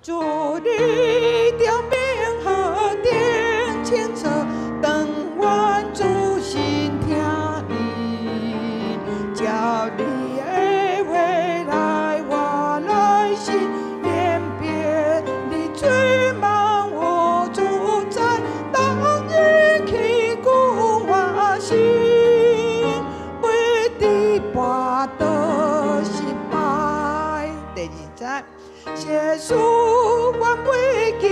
主你著明何等清楚，当阮仔细听你，照你的话来活来行，连别你追梦无主宰，当日去顾我心，袂伫跋倒失败。第二节，耶稣，我袂记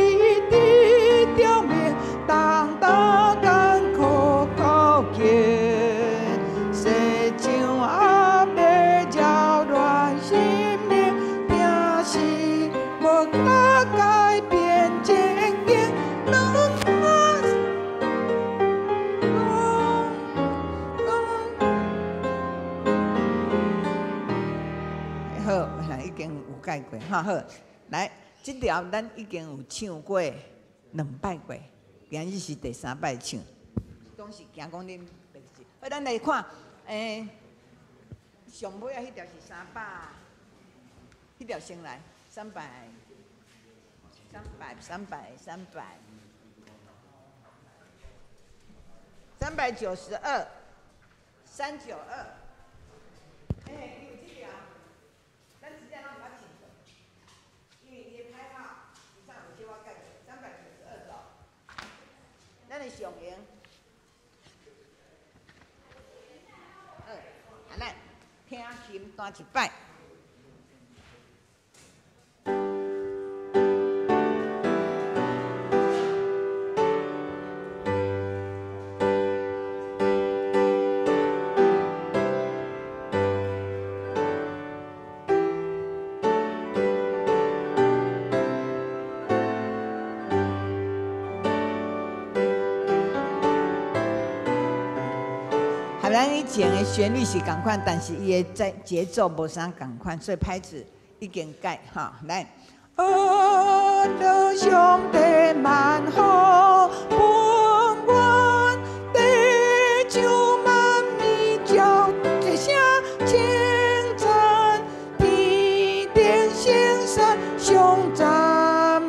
得著命，当当艰苦苦境，世上压力扰乱心灵，定是无法改变前景。咱好，已經有改過哈。好，來，這條咱已經有唱過兩擺過，今日是第三擺唱，總是驚講恁袂記。好，咱來看，上尾仔彼條是三百，彼條先來，三百，三百，三百，三百，392，392。欸，有這條，咱直接攏毋捌唱過，因為伊的拍號以上有小可改過，392首。咱的上游，好，啊，咱聽琴彈一擺。咱以前的旋律是仝款，但是伊的節節奏無啥仝款，所以拍子已經改哈。來，阿樂上帝萬福分阮，地上萬物照一聲稱讚，天頂聖山上讚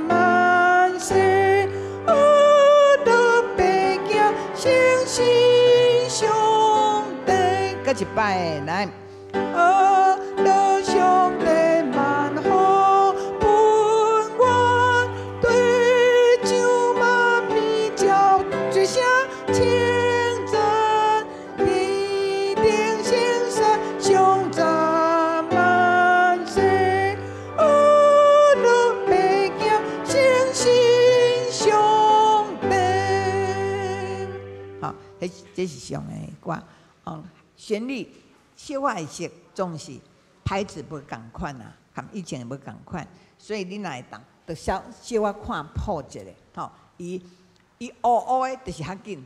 萬世，阿樂白行誠實上帝，閣一擺來，阿樂上帝萬福分阮，地上萬物照一聲稱讚，天頂聖山上讚萬世，阿樂白行誠實上帝。好，這是上的歌，哦，旋律小可會熟，總是拍子無仝款啊，佮以前無仝款，所以你若會當，就小小可看譜一下，吼，伊伊烏烏的，就是較緊，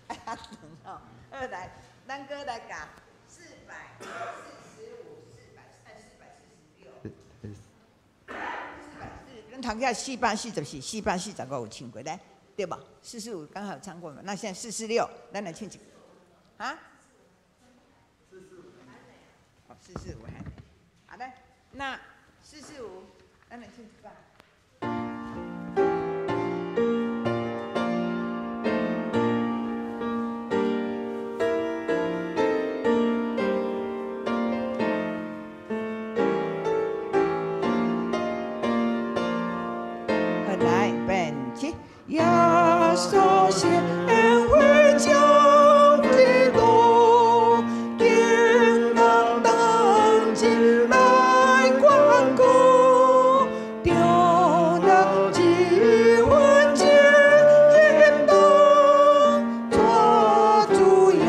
愛較長吼。好來，咱閣來教445、446，440，咱頭起444、445有唱過來，對無？445剛好有唱過嘛，那現在446，咱來唱一個，啊？哦，445還沒，好的，那445，咱來唱一擺。好，來，變起，耶穌顯會將基督，天當當今來關顧，丟了幾分錢當，抓住有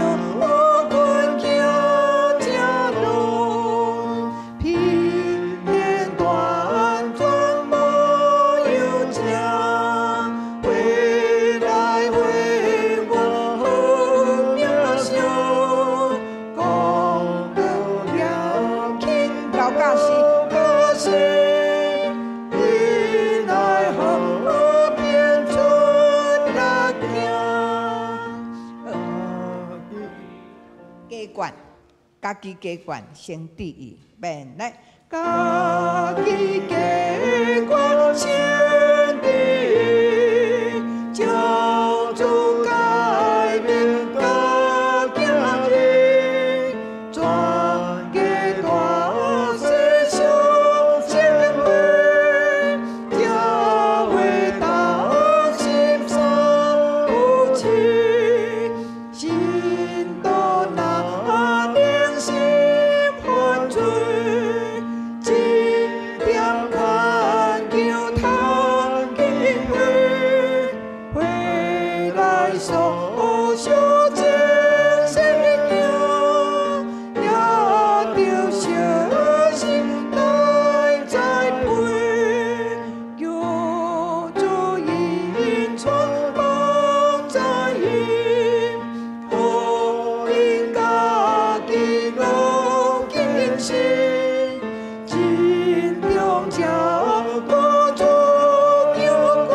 困行這路，皮片斷轉無有家，回來回我好命相，功德了輕高架是可惜，你來河邊出來行。加懸，家己加懸，先注意，免來。家己解決先知，叫主改變家己人，全家大細相相會，教會同心三有情，信徒若良心犯罪，這點牽強通機會，回來訴說前世行，也著小心來栽培，求主引帶望在因，予𪜶家己攏謹慎，盡忠照顧主救君，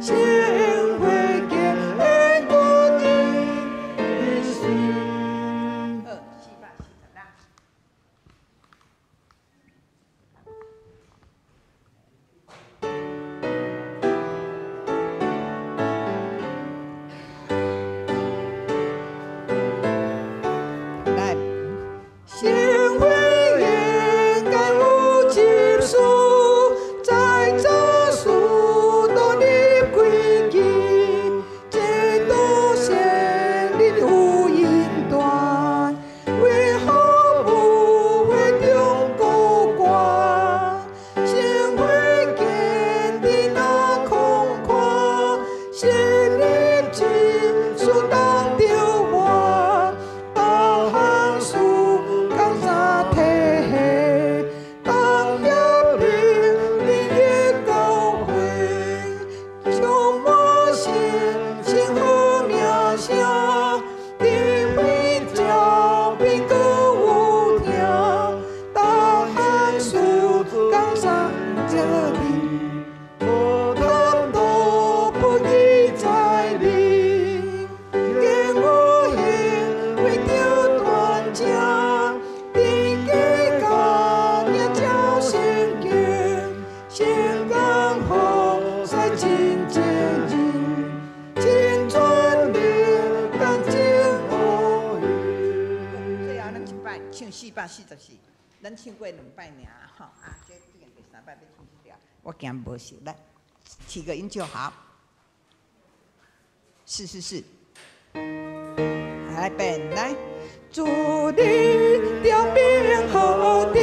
成為堅固的心。好，440啦。來，聖會應該有執事，在座使徒立規矩，這都聖靈有恩典，為何不會中高官？聖會堅定若空曠，設立執事當著活，逐項事工三體系，當協力靈的教會，充滿信心好名聲，智慧照變閣有聽，逐項事工三這裡，無貪圖不義在裡，堅有行為著端正，伫家教行照聖經，聖工服侍真責任，盡全力當真好。最後咱一擺唱444，咱唱過兩擺爾吼啊，這已經第三擺欲唱這條，我驚無熟，來起個音就好。444，來變來，主你點明何等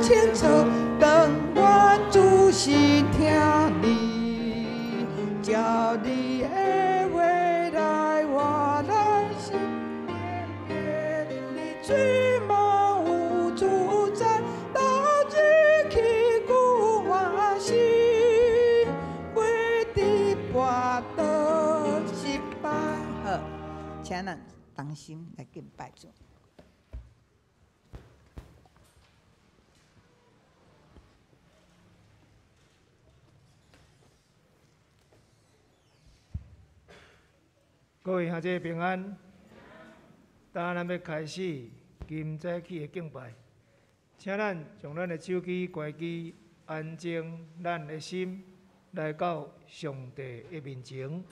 清楚，當我仔細聽你，照你的話來活來心明白，你嘴無有主宰，逐日去顧我心，袂致跋倒失敗。好，請咱同心來敬拜主。各位兄弟平安，今咱欲開始今早起的敬拜，請咱將咱的手機關機，安靜咱的心，來到上帝的面前。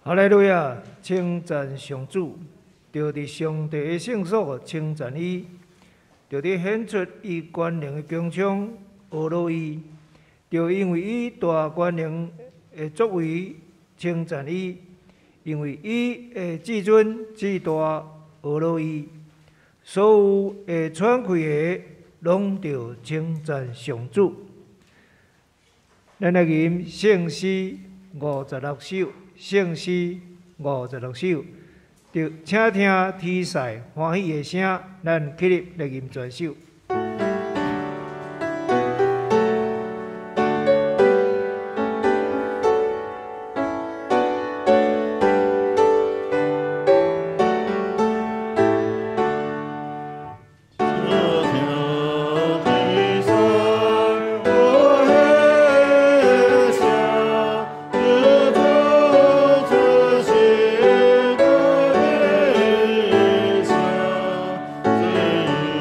哈利路亞！稱讚上主，著佇上帝的聖所稱讚伊，著佇顯出伊權能的穹蒼，呵咾伊，著因為伊大權能的作為，稱讚伊，因為伊的至尊至大，呵咾伊。所有會喘氣的，攏著稱讚上主。咱來吟聖詩56首，聖詩56首，著請聽天使歡喜的聲，咱起立來吟全首。請聽天使歡喜的聲，咱起立來吟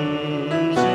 全首。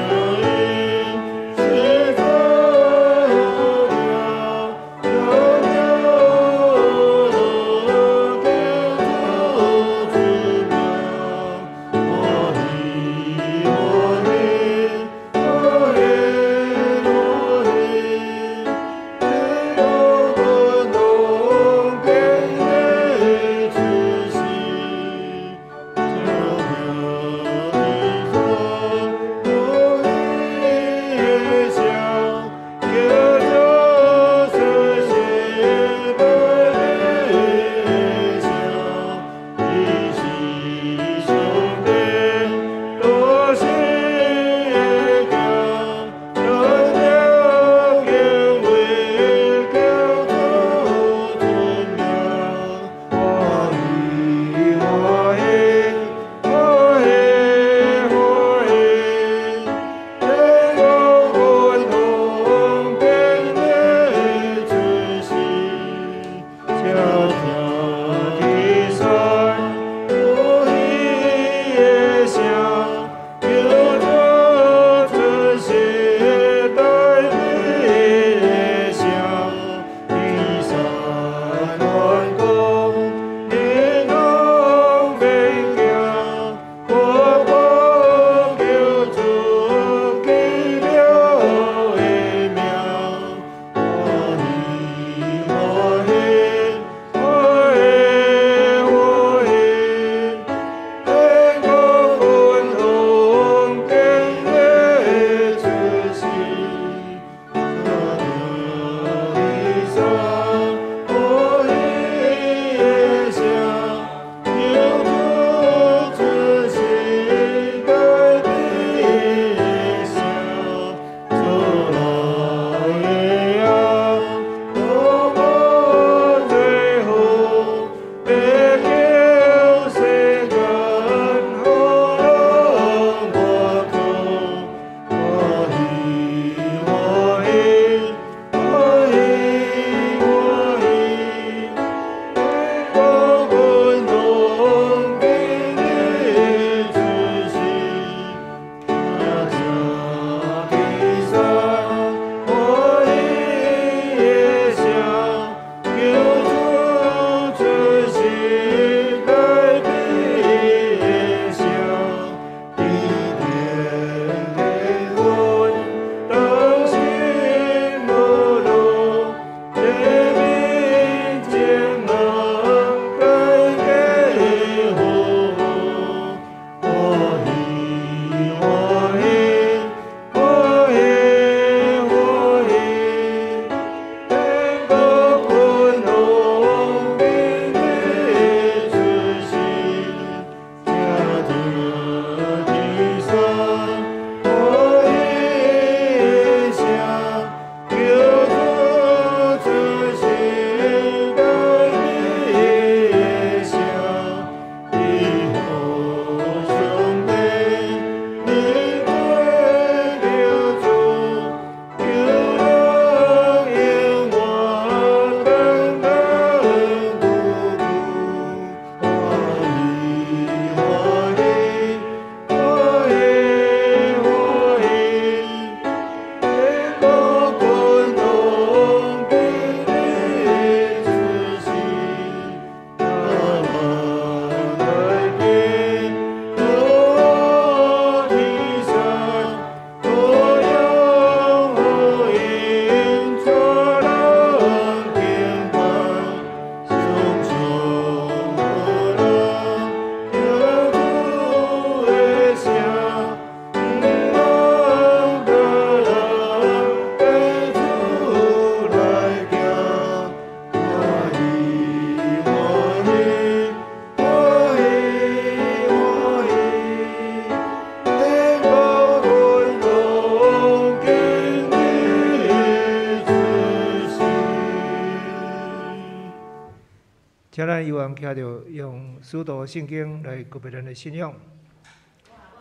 請咱有緣徛著用使徒聖經來告白咱的信仰。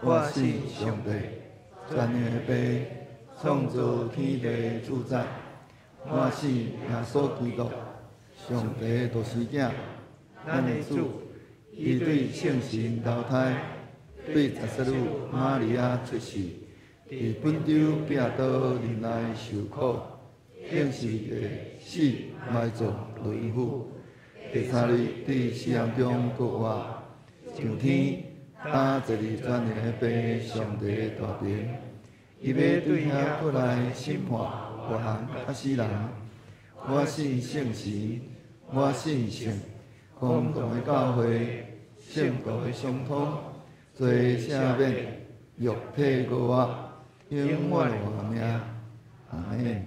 我信上帝，全能的父，創造天地的主宰。我信耶穌基督，上帝的獨生子，咱的主。伊對聖神投胎，對十色女瑪利亞出世，佇本丟彼拉多任內受苦，釘十字架死埋葬落陰府。第三日佇死人中復活，上天，擔坐佇全能的父上帝的大爿。伊欲對遐閣來審判活人佮死人。我信聖神，我信聖公共的教會，聖徒的相通，罪赦免，肉體復活，永遠的活命。阿們。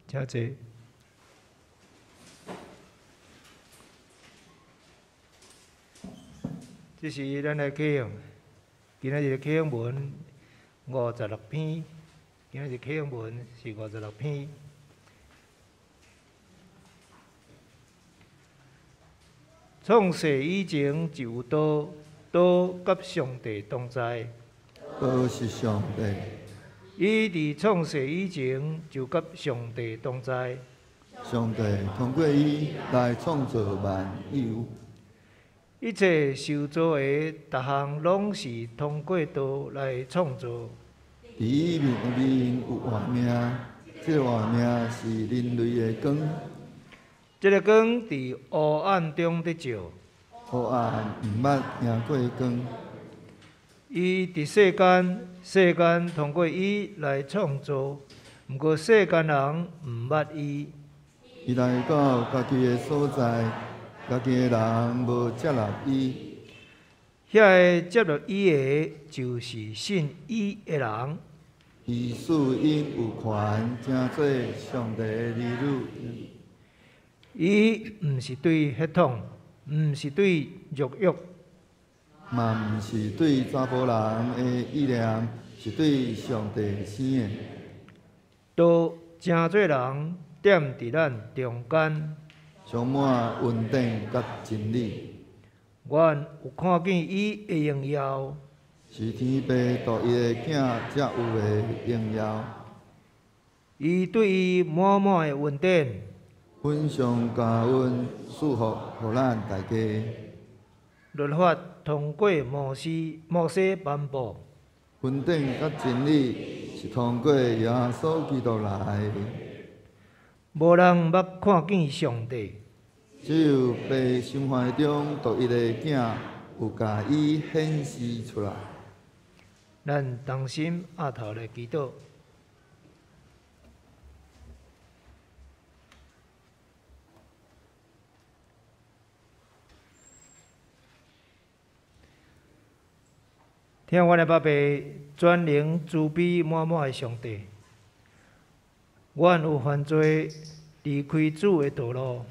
請坐。這是咱來啟用，今仔日的啟用文56篇，今仔日啟用文是56篇。創世以前就有道，道佮上帝同在。道是上帝。伊佇創世以前就佮上帝同在。上帝通過伊來創造萬有。一切受造的逐項攏是通過道來創造。佇伊面面有活命，這个活命是人類的光。這个光佇黑暗中佇照。黑暗毋捌贏過光。伊佇世間，世間通過伊來創造，毋過世間人毋捌伊。伊來到家己的所在，家己的人無接納伊。遐个接納伊的，就是信伊的人。伊賜𪜶有權，成做上帝的兒女。伊毋是對血統，毋是對肉欲，嘛毋是對查埔人的意念，是對上帝生的。道成做人，踮佇咱中間，充滿恩典佮真理。阮有看見伊的榮耀，是天父獨一的囝才有的榮耀。伊對伊滿滿的恩典，分上加恩賜福予咱大家。律法通過摩西頒布，恩典佮真理是通過耶穌基督來的。無人捌看見上帝，只有父心懷中獨一的囝有共伊顯示出來。咱同心阿頭來祈禱。聽阮的爸爸，全能慈悲滿滿的上帝，阮有犯罪，離開主的道路，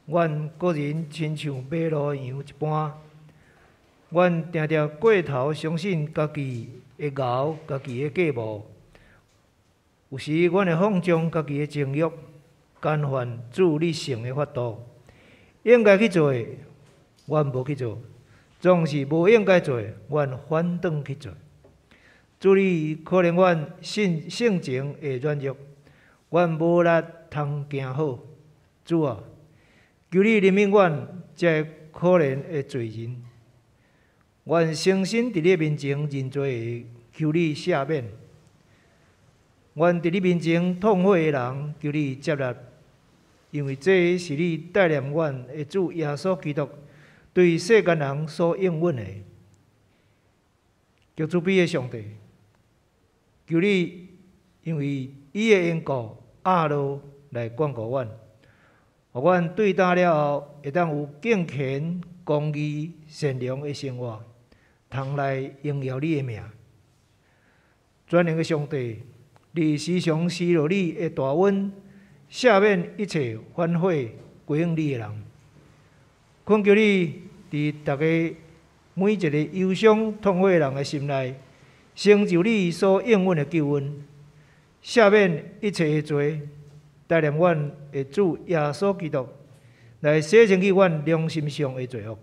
阮個人親像迷路的羊一般，阮定定過頭相信家己的敖、家己的計謀，有時阮會放縱家己的情欲，干犯主你聖的法度，應該去做的，阮無去做。總是無應該做，阮反轉去做。主你可憐阮性情的軟弱，阮無力通行好。主啊，求你憐憫阮這个可憐的罪人。阮誠心佇你面前認罪，求你赦免。阮佇你面前痛悔的人，求你接納，因為這是你帶領阮的主耶穌基督。對世間人所應允的。求慈悲的上帝，求你因為伊的緣故，壓落來眷顧阮，予阮對今了後會當有敬虔、公義、善良的生活，通來榮耀你的名。全能的上帝，你時常施落你的大恩，赦免一切反悔歸向你的人。懇求你佇逐个每一個憂傷痛悔的人的心內，成就你所應允的救恩，赦免一切的罪，帶領阮的主耶穌基督來洗清去阮良心上的罪惡，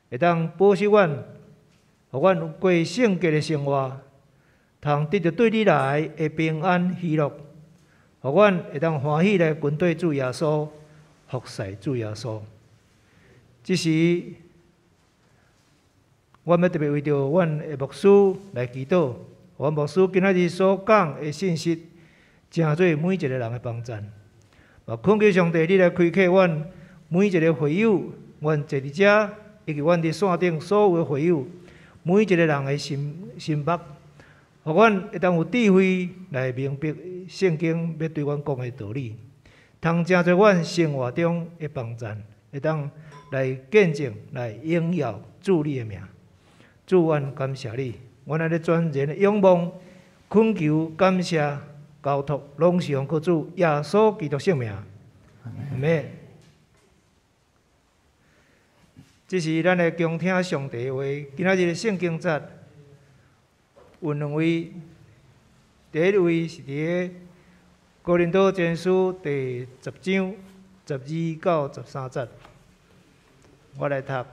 會當保守阮，予阮有過聖潔的生活，通得著對你來的平安喜樂，予阮會當歡喜來跟綴主耶穌，服侍主耶穌。這時，阮欲特別為著阮的牧師來祈禱，阮牧師今仔日所講的信息，成做每一個人的幫贊。嘛，懇求上帝，你來開啟阮每一個會友，阮坐佇遮，以及阮佇線頂所有的會友，每一個人的心心目，予阮會當有智慧來明白聖經欲對阮講的道理，通成做阮生活中的幫贊，會當來見證、來榮耀主你的名。主，阮感謝你，阮按呢全然的仰望、懇求、感謝、交託，攏是奉靠主耶穌基督聖名。阿們。這是咱來恭聽上帝的話。今仔日的聖經節有兩位，第一位是佇个哥林多前書第十章12到13節，我來讀。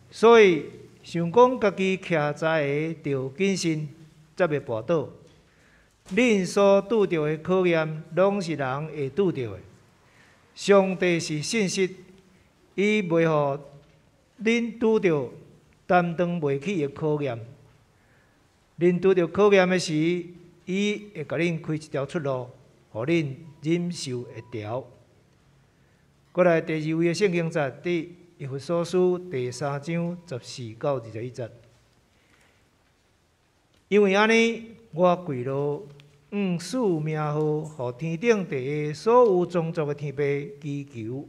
所以想講家己徛在的，著謹慎，才袂跋倒。恁所拄著的考驗，攏是人會拄著的。上帝是信實，伊袂予恁拄著擔當袂起的考驗。恁拄著考驗的時，伊會共恁開一條出路，予恁忍受會牢。過來第二位的聖經節，佇以弗所書第三章14到21節。因為按呢，我跪落，向賜名號，予天頂地下所有種族的天父祈求，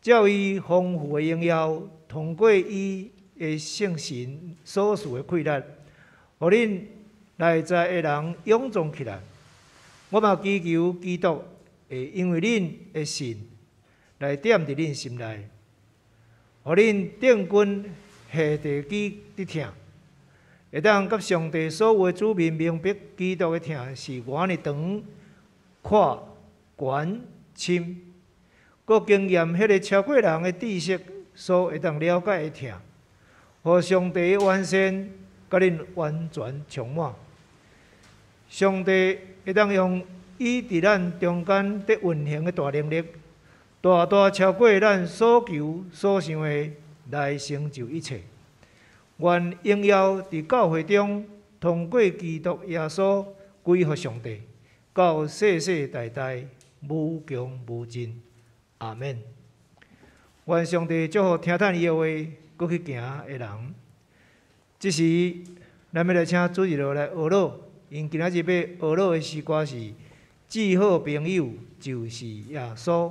照伊豐富的榮耀，通過伊的聖神所賜的氣力，予恁內在的人勇壯起來。我嘛祈求基督會因為恁的信來踮佇恁心內，予恁定根下地基得疼，會當佮上帝所有的子民明白基督的疼是偌爾長、闊、懸、深，閣經驗彼个超過人的知識所會當了解的疼，予上帝的完善佮恁完全充滿。上帝會當用伊佇咱中間佇運行的大能力，大大超過咱所求所想的，來成就一切。願榮耀佇教會中，通過基督耶穌歸予上帝，到世世代代無窮無盡。阿們。願上帝祝福聽趁伊的話，閣去行的人。這時，咱欲來請主日學來學樂，𪜶今仔日欲學樂的詩歌是《至好朋友就是耶穌》。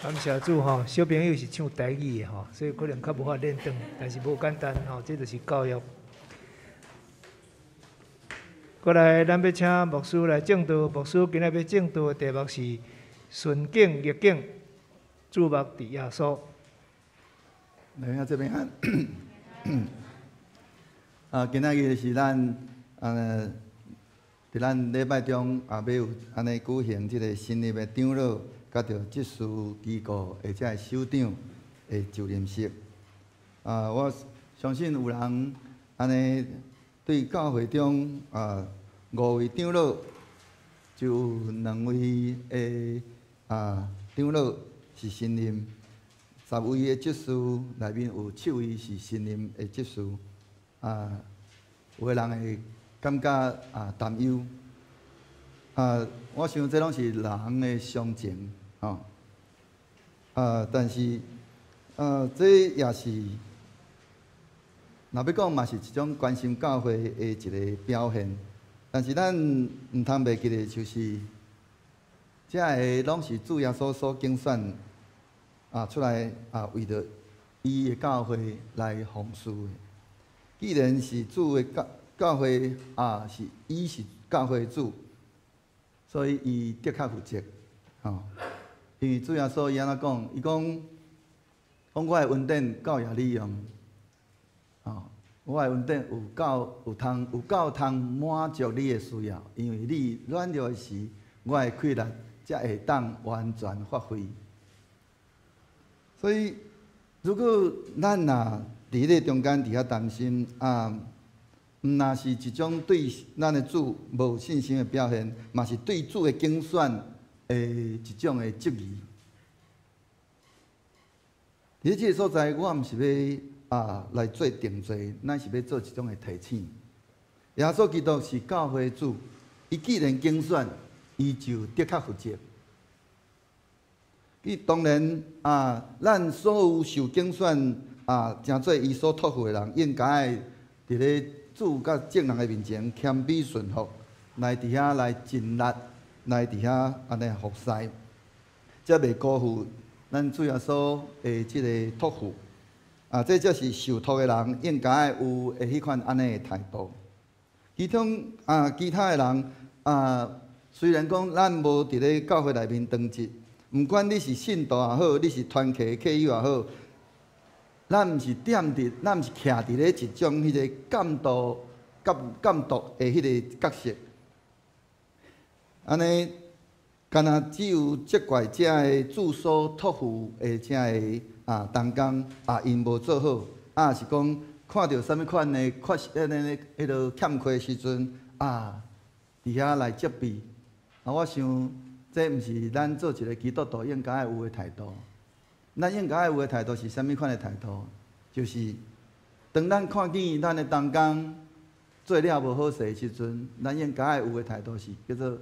感謝主吼，小朋友是唱台語的吼，所以可能較無法練轉，但是無簡單吼，這就是教育。過來，咱欲請牧師來證道。牧師今仔欲證道的題目是順境逆境，注目佇耶穌。來啊，這邊啊，啊，今仔日是咱佇咱禮拜中也欲有按呢舉行這個新任的長老，佮著執事機構或者是首長的就任式。啊，我相信有人按呢對教會中啊五位長老，就有兩位的啊長老是新任，10位的執事內面有七位是新任的執事。啊，有的人會感覺啊擔憂，啊，我想這攏是人的常情，吼。啊，但是啊，這也是，若欲講嘛是一種關心教會的一個表現。但是咱毋通袂記得，就是，這个攏是主耶穌所揀選啊出來啊，為著伊的教會來服事的。既然是主的教會啊，是伊是教會主，所以伊的確負責，吼。因為主耶穌伊按怎講？伊講，講我的恩典夠予你用，吼，我的恩典有夠有通有夠通滿足你的需要，因為你軟弱時，我的氣力才會當完全發揮。所以，如果咱若佇彼個中間佇遐擔心啊，毋若是一種對咱的主無信心的表現，嘛是對主的揀選的一種的質疑。佇這個所在，我毋是欲啊來做定罪，咱是欲做一種的提醒。耶穌基督是教會主，伊既然揀選，伊就的確負責。伊當然啊，咱所有受揀選啊，成做伊所託付的人，應該佇咧主佮眾人的面前謙卑順服，來佇遐來盡力，來佇遐按呢服侍，才袂辜負咱主耶穌的這個託付。啊，這才是受託的人應該有的彼款按呢的態度。其中啊，其他的人啊，雖然講咱無佇咧教會內面當職，毋管你是信徒也好，你是團契的客友也好，咱毋是踮佇，咱毋是徛佇咧一種彼個監督、監督的彼個角色。按呢，敢若只有責怪這个主所託付的這个啊同工啊，𪜶無做好，啊是講看著啥物款的缺失，彼个彼个欠缺的時陣啊，佇遐來責備。啊，我想這毋是咱做一個基督徒應該有的態度。咱應該有的態度是啥物款的態度？就是當咱看見咱的同工做了無好勢的時陣，咱應該有的態度是叫做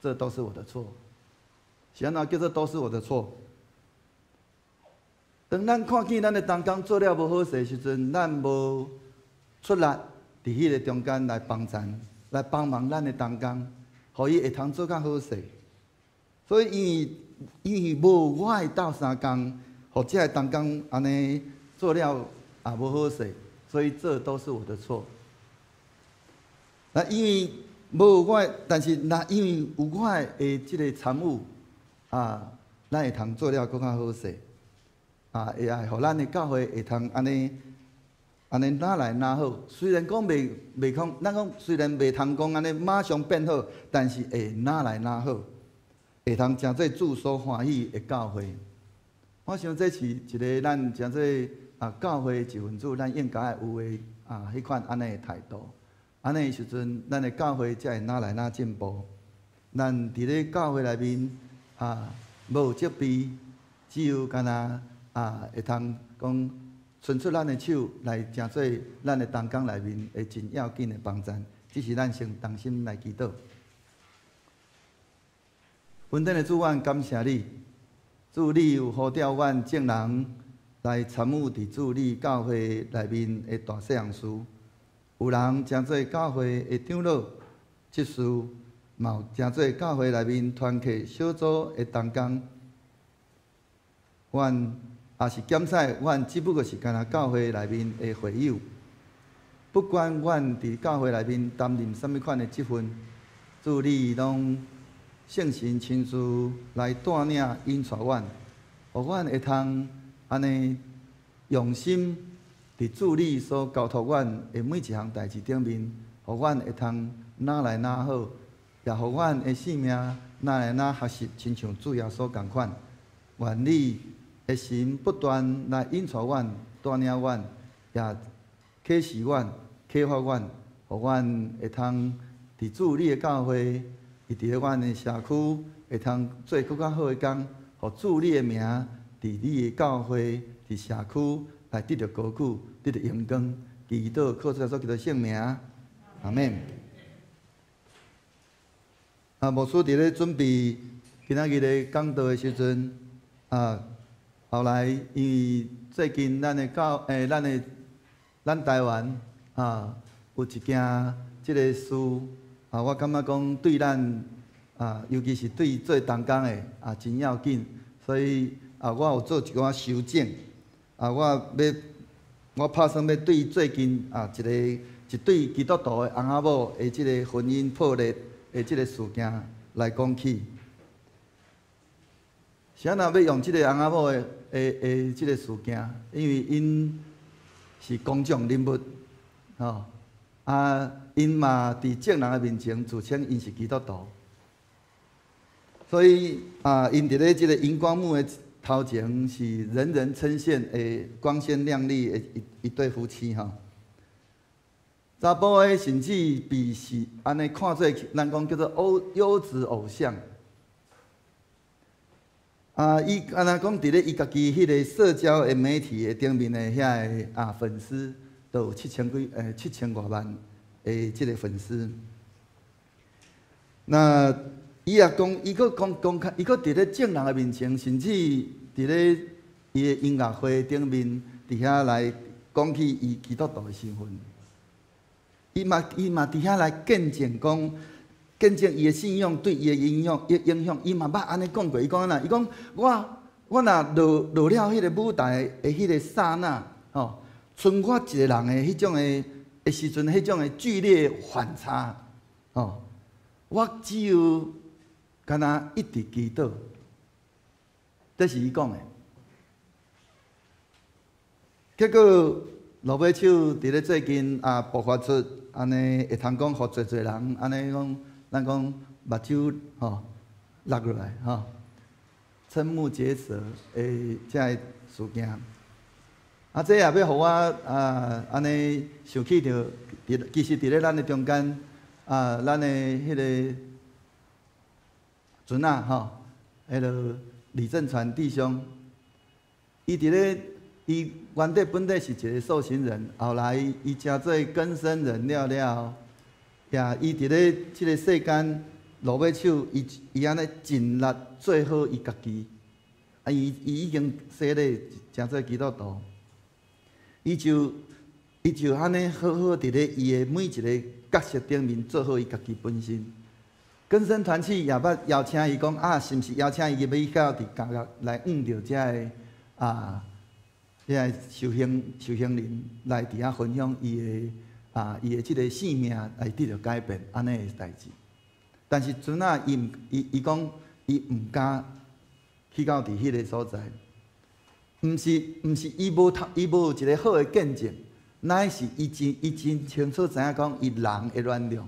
這都是我的錯。是按怎叫做都是我的錯？當咱看見咱的同工做了無好勢的時陣，咱無出力佇彼个中間來幫贊、來幫忙咱的同工，予伊會通做較好勢。所以因為無我的鬥相共，予這个同工按呢做了也無好勢，所以這都是我的錯。那因為無我，但是若因為有我的這个參與，啊，咱會通做了閣較好勢，啊，會愛予咱的教會會通按呢按呢愈來愈好。雖然講袂袂講，咱講雖然袂通講按呢馬上變好，但是會愈來愈好，會通成做主所歡喜的教會。我想這是一个咱成做啊教會一份子，咱應該有的啊彼款按呢的態度。按呢時陣，咱的教會才會愈來愈進步。咱佇咧教會內面啊，無責備，只有干焦啊會通講伸出咱的手來，成做咱的同工內面的真要緊的幫贊。這是咱先同心來祈禱。恩典的主，阮感謝你，主你有呼召阮眾人來參與佇主你教會內面的大細項事。有人成做教會的長老、執事，嘛有成做教會內面團契小組的同工。阮也是檢採，阮只不過是干焦教會內面的會友。不管阮佇教會內面擔任啥物款的職份，主你攏聖神親自來帶領引帶阮，予阮會通按呢用心佇主你所交託阮的每一項代誌頂面，予阮會通愈來愈好，也予阮的生命愈來愈學習，親像主耶穌仝款。願你的神不斷來引帶阮、帶領阮，也啟示阮、啟發阮，予阮會通佇主你的教會，佇佇咧阮的社區，會通做閣較好的工，予主你的名佇你的教會、佇社區來得著高舉、得著榮光。祈禱靠主耶穌基督聖名，阿門。啊，牧師佇咧準備今仔日咧講道的時陣，啊，後來因為最近咱的教，咱的咱台灣啊，有一件這个事啊，我感覺講對咱啊，尤其是對做同工的啊，真要緊，所以啊，我有做一寡修正啊，我欲我拍算欲對最近啊一个一對基督徒的翁仔某的這个婚姻破裂的這个事件來講起。是按怎欲用這个翁仔某的這个事件？因為𪜶是公眾人物，吼啊，𪜶嘛佇眾人的面前自稱𪜶是基督徒，所以啊，𪜶佇咧這个熒光幕的頭前是人人稱羨的光鮮亮麗的一對夫妻吼。查埔的甚至被是按呢看做，咱講叫做優質偶像。啊，伊按呢講，佇咧伊家己彼个社交的媒體的頂面的遐个啊粉絲，都有7000幾7000外萬的這个粉絲。那伊也講，伊閣講公開，伊閣佇咧眾人的面前，甚至佇咧伊的音樂會頂面，佇遐來講起伊基督徒的身份。伊嘛佇遐來見證講，見證伊的信仰對伊的影響，影響。伊嘛捌按呢講過，伊講按怎？伊講我若落了彼个舞台的彼个剎那，吼，賰我一个人的彼種的時陣，彼種的劇烈反差，吼，我只有干焦一直祈禱，這是伊講的。結果落尾手佇咧最近啊，爆發出按呢會通講，予濟濟人按呢講，咱講目睭吼落落來吼，瞠目結舌的這个事件。啊，這也欲予我啊按呢想起著，其實佇咧咱的中間啊，咱的彼个陣仔吼，彼个李正傳弟兄，伊佇咧伊原底本底是一个受刑人，後來伊成做更生人了了後，也伊佇咧這个世間落尾手，伊按呢盡力做好伊家己，啊，伊已經洗禮成做基督徒，伊就按呢好好佇咧伊的每一个角色頂面做好伊家己本身。更生團契也捌邀請伊講啊，是毋是邀請伊入去到佇監獄來遇著這个啊，這个受刑人來佇遐分享伊的啊，伊的這个生命來得著改變，按呢的代誌。但是陣仔伊毋伊伊講伊毋敢去到佇彼个所在，毋是伊無一个好的見證，乃是伊真清楚知影講伊人的軟弱。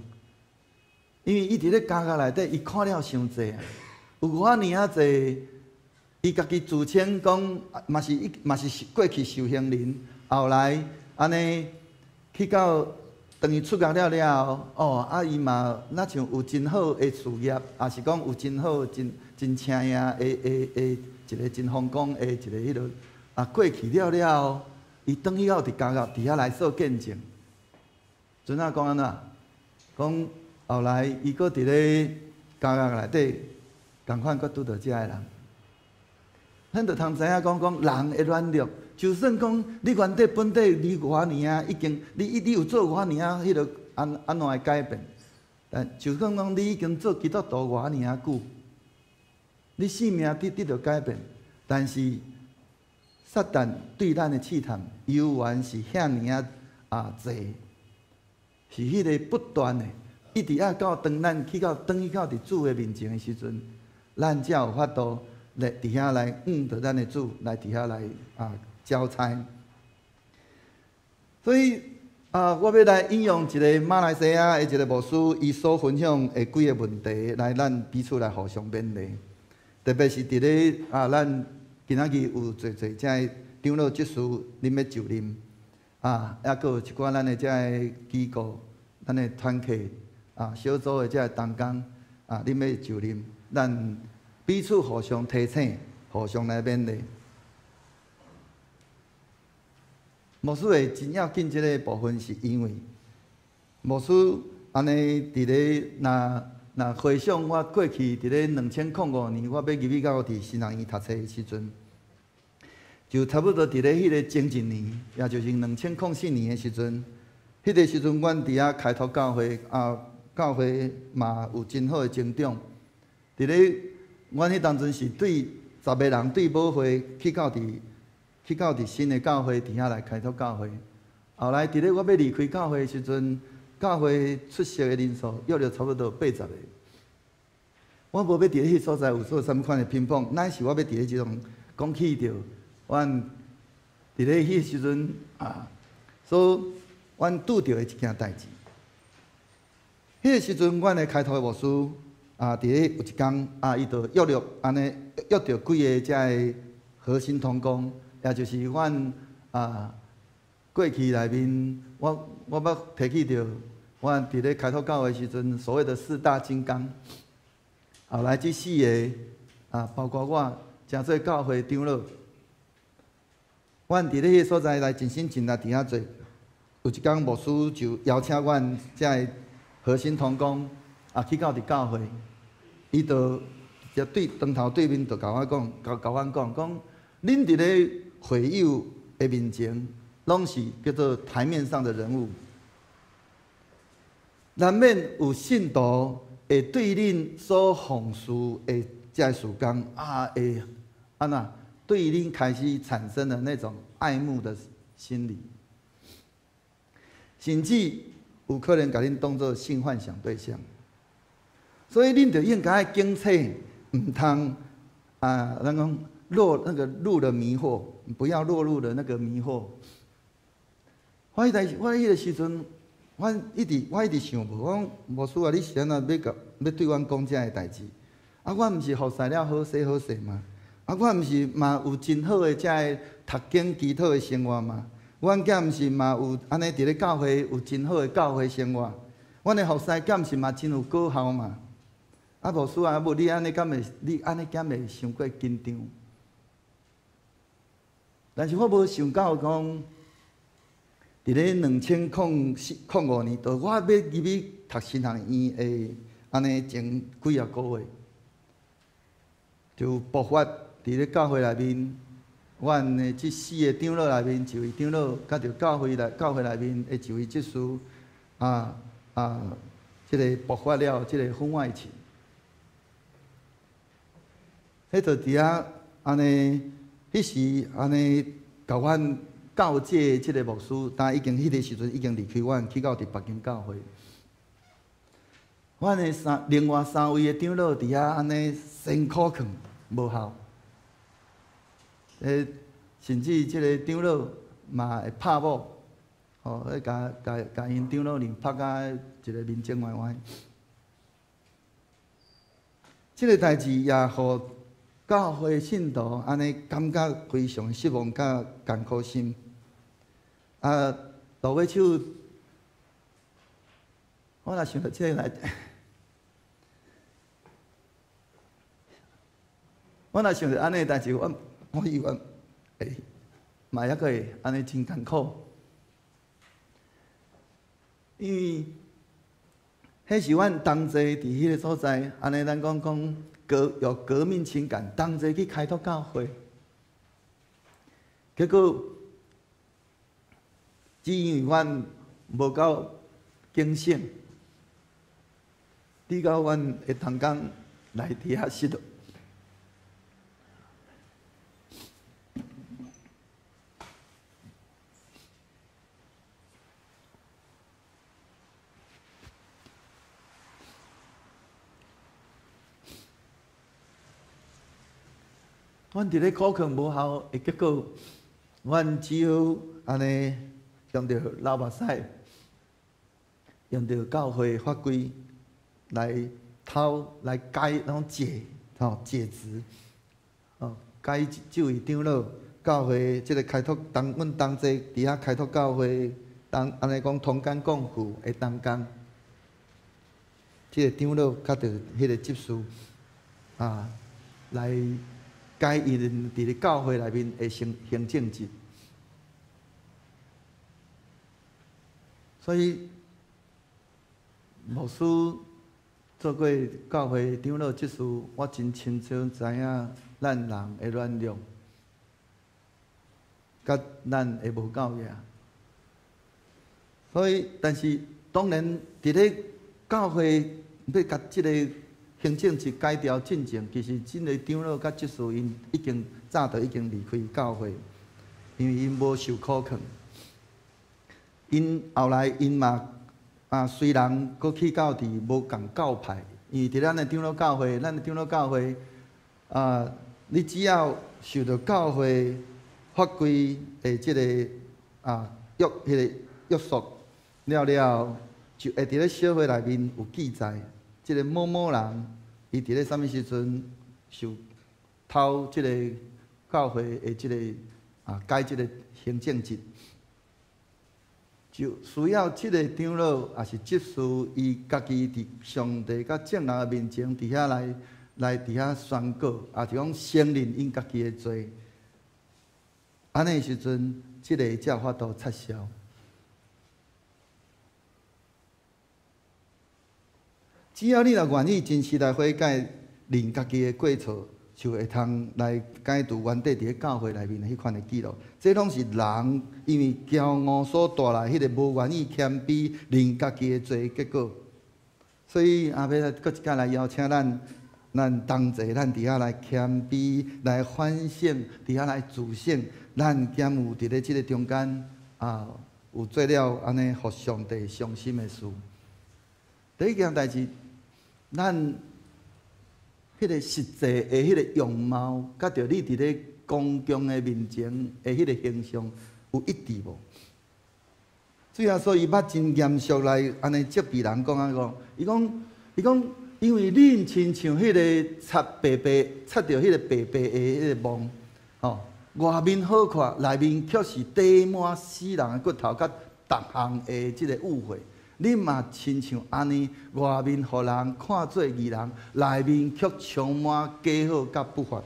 因為伊佇咧監獄內底，伊看了傷濟啊，有偌爾仔濟，伊家己自稱講，嘛是過去受刑人，後來按呢去到當伊出獄了了後，哦，啊伊嘛若像有真好的事業，也是講有真好、真請影的一個真風光的一个彼落，啊過去了了後，伊轉去到佇監獄佇遐來做見證。陣仔講按怎？講後來伊閣佇咧監獄內底，仝款閣拄著這个人。咱就通知影講講人的軟弱，就算講你原底本底你偌爾仔已經，你有做偌爾仔彼个按怎的改變，但就算講你已經做基督徒偌爾仔久，你生命得著改變，但是撒旦對咱的試探，猶原是遐爾仔啊濟，是彼个不斷的，一直愛到當咱去到轉去到佇主的面前的時陣，咱才有法度來佇遐來向著咱的主來佇遐來啊交差。所以啊，我欲來引用一个馬來西亞的一个牧師，伊所分享的幾个問題，來咱彼此來互相勉勵。特別是佇咧啊，咱今仔日有濟濟遮个長老執事，恁欲就任啊，抑閣有一寡咱的遮个機構，咱的團契啊，小組的遮个同工啊，恁欲就任，咱彼此互相提醒，互相來勉勵。牧師會真要緊這个部分，是因為牧師按呢佇咧若若回想我過去佇咧2005年，我欲入去到佇神學院讀冊的時陣，就差不多佇咧彼个前一年，也就是2004年的時陣，彼个時陣，阮佇遐開拓教會啊，教會嘛有真好的成長。佇咧阮彼當陣是對10个人對母會去到佇新的教會佇遐來開拓教會。後來佇咧我欲離開教會的時陣，教會出席的人數約著差不多80個。我無欲佇咧彼所在有做啥物款的評論，乃是我欲佇咧這種講起著，阮佇咧彼時陣啊，所阮拄著的一件代誌。彼个時陣，阮的開拓的牧師啊，佇咧有一工啊，伊就約著按呢約著幾个遮个核心同工，也就是阮啊過去內面，我捌提起著，阮佇咧開拓教會時陣，所謂的四大金剛。後來這四个啊，包括我，成做教會長老。阮佇咧彼个所在來盡心盡力佇遐做。有一工牧師就邀請阮遮个核心同工啊，去到佇教會，伊就直接對當頭對面就共我講，共共阮講，講恁佇咧會友的面前，攏是叫做台面上的人物，難免有信徒會對恁所奉事的這个事工啊，會按怎對恁開始產生了那種愛慕的心理，甚至有可能共恁當做性幻想對象，所以恁就應該警醒，毋通啊，咱講落那個入了迷惑，不要落入了那個迷惑。我彼代我彼个時陣，我一直想無，我講牧師啊，你是按怎欲共欲對阮講這个代誌？啊，我毋是服侍了好勢好勢嗎？啊，我毋是嘛有真好的這个讀經祈禱的生活嗎？阮敢毋是嘛有按呢佇咧教會有真好的教會生活？阮的服侍敢毋是嘛真有果效嘛？啊，牧師啊，無你按呢敢會你按呢敢會傷過緊張？但是我無想到講，佇咧2004、05年，就我欲入去讀神學院的按呢前幾仔個月，就爆發佇咧教會內面，阮的這四个長老內面，一位長老，佮著教會內面的一位執事，啊，這个爆發了這个婚外情。彼就佇遐按呢，彼時按呢，共阮告誡這个牧師，但已經彼个時陣已經離開阮，去到佇別間教會。阮的另外三位的長老佇遐按呢辛苦勸，無效。甚至這个長老嘛會拍某，吼，彼共共共𪜶長老娘拍甲一个面前歪歪。這个代誌也予教會信徒按呢感覺非常失望佮艱苦心。啊，落尾手，我若想著這个來，我若想著按呢代誌，我以為會嘛猶閣會按呢真艱苦，因為彼是阮同齊佇彼个所在，按呢咱講講有革命情感，同齊去開拓教會，結果只因為阮無夠警醒，直到阮的同工來佇遐失落。阮佇咧考勸無效的結果，阮只好按呢用著流目屎，用著教會法規來偷來解，攏解吼解職，吼解這位長老。教會這個開拓當阮同齊佇遐開拓教會，當按呢講同甘共苦的同工，這個長老佮著彼個執事啊，來解伊佇咧教會內面的行行政職。所以牧師做過教會長老執事，我真清楚知影咱人的軟弱，佮咱的無夠額。所以，但是當然佇咧教會欲共這個行政職解掉進前，其實這個長老佮執事𪜶已經早就已經離開教會，因為𪜶無受苦勸。𪜶後來𪜶嘛啊，雖然閣去到佇無仝教派，因為佇咱的長老教會，咱的長老教會啊，你只要受著教會法規的這個啊約彼個約束了了後，就會佇咧小會內面有記載，這個某某人伊佇咧啥物時陣受偷這個教會的這個啊解這個行政職，就需要這個長老抑是執事，伊家己佇上帝佮眾人的面前佇遐來來佇遐宣告，抑是講承認𪜶家己的罪。按呢時陣，這個才有法度撤銷。只要你若願意真實來悔改，認家己的過錯，就會通來解除原底佇咧教會內面的彼款的記錄。這攏是人因為驕傲所帶來彼個無願意謙卑認家己的罪的結果。所以阿欲來閣一擺來邀請咱，咱同齊，咱佇遐來謙卑，來反省，佇遐來自省。咱敢有佇咧這個中間啊，有做了按呢予上帝傷心的事？第一件代誌，咱彼個實際的彼個樣貌，佮著你佇咧公共的面前的彼個形象有一致無？主耶穌伊捌真嚴肅來按呢責備人講啊講，伊講伊講，因為恁親像彼個擦白白擦著彼個白白的彼個網，吼，外面好看，內面卻是堆滿死人的骨頭，佮逐項的這個污穢。恁嘛親像按呢，外面予人看做義人，內面卻充滿假好佮不法。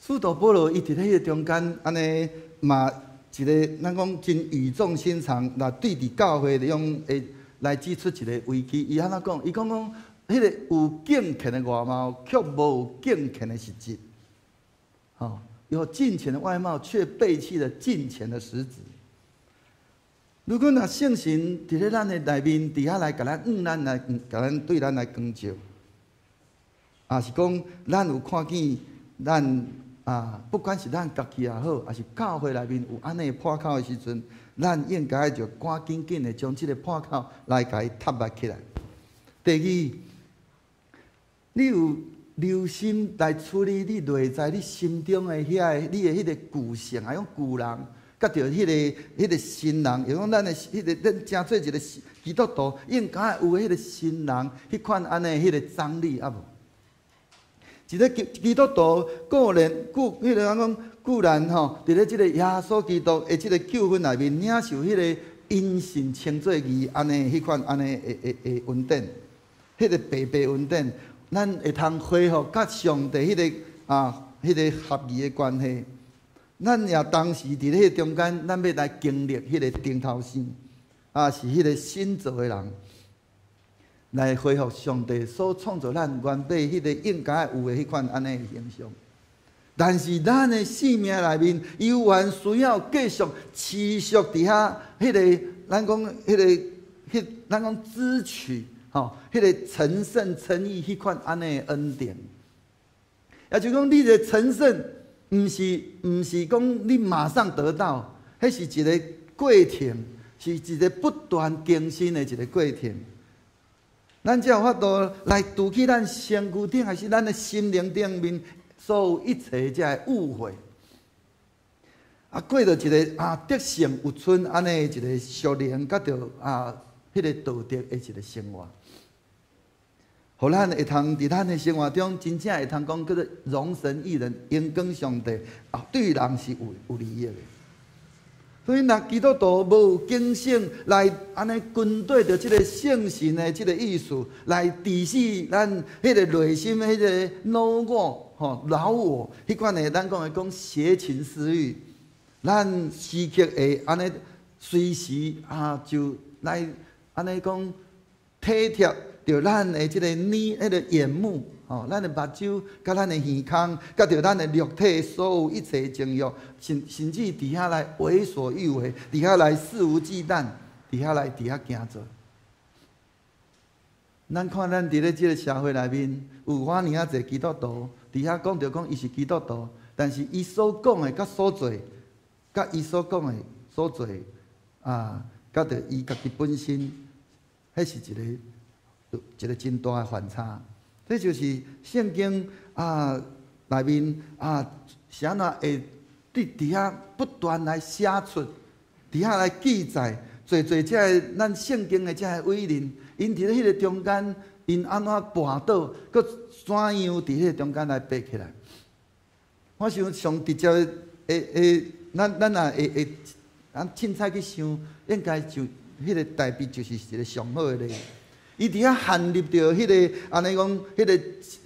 使徒保羅伊佇咧彼個中間，按呢嘛一個咱講真語重心長，來對佇教會中會來指出一個危機。伊按怎講？伊講講，彼個有敬虔的外貌，卻無有敬虔的實質。吼，有敬虔的外貌，卻背棄了敬虔的實質。如果若聖神佇咧咱的內面，佇遐來共咱向咱來，共咱對咱來光照，抑是講咱有看見咱啊，不管是咱家己也好，抑是教會內面有按呢破口的時陣，咱應該就趕緊緊的將這個破口來共伊貼密起來。第二，你有留心來處理你內在你心中的遐个你的彼個舊性，抑講舊人。佮著彼個新人，又講咱的彼個咱成做一個基督徒，應該有彼個新人，彼款按呢彼個張力啊無？一個基督徒固然固彼個人講固然吼，佇咧這個耶穌基督的這個救恩內面領受彼個因信稱做義按呢彼款按呢的的的恩典，彼個白白恩典，咱會通恢復佮上帝彼個啊彼個合義的關係。咱也同時佇咧彼個中間，咱欲來經歷彼個頂頭生，啊是彼個新造的人，來恢復上帝所創造咱原本彼個應該有的彼款按呢的形象。但是咱的生命內面，猶原需要繼續持續佇遐彼個，咱講彼個，彼咱講支取吼，彼個成聖稱義彼款按呢的恩典。也就是講，你的成聖。毋是毋是講你馬上得到，彼是一個過程，是一個不斷更新的一個過程。咱才有法度來除去咱身軀頂，還是咱的心靈頂面所有一切這个誤會。啊，過著一个得勝有春按呢一个屬靈，佮著彼个道德的一个生活，予咱會通佇咱的生活中，真正會通講叫做榮神益人，榮光上帝啊，對人是有利益的。所以，若基督徒無警醒來按呢跟對著這个聖神的這个意思，來治死咱彼个內心彼个老我吼老我，彼款的咱講的講邪情私欲，咱時刻會按呢隨時就來按呢講體貼著咱的這个耳、彼个眼目。吼，咱的目睭、佮咱的耳孔，佮著咱的肉體所有一切情欲，甚至佇遐來為所欲為，佇遐來肆無忌憚，佇遐行做。咱看咱佇咧這个社會內面，有偌爾仔濟基督徒，佇遐講著講伊是基督徒，但是伊所講的佮所做，佮伊所講的所做，佮著伊家己本身，彼是一个真大的反差。這就是聖經內面是按怎會佇遐不斷來寫出，佇遐來記載，濟濟這个咱聖經的這个偉人，𪜶佇咧彼个中間，𪜶按怎跋倒，閣怎樣佇彼個中間來爬起來。我想上直接的會，咱若會咱凊彩去想，應該就彼个大衛就是一個上好的例子。伊佇遐陷入著彼个按呢講，彼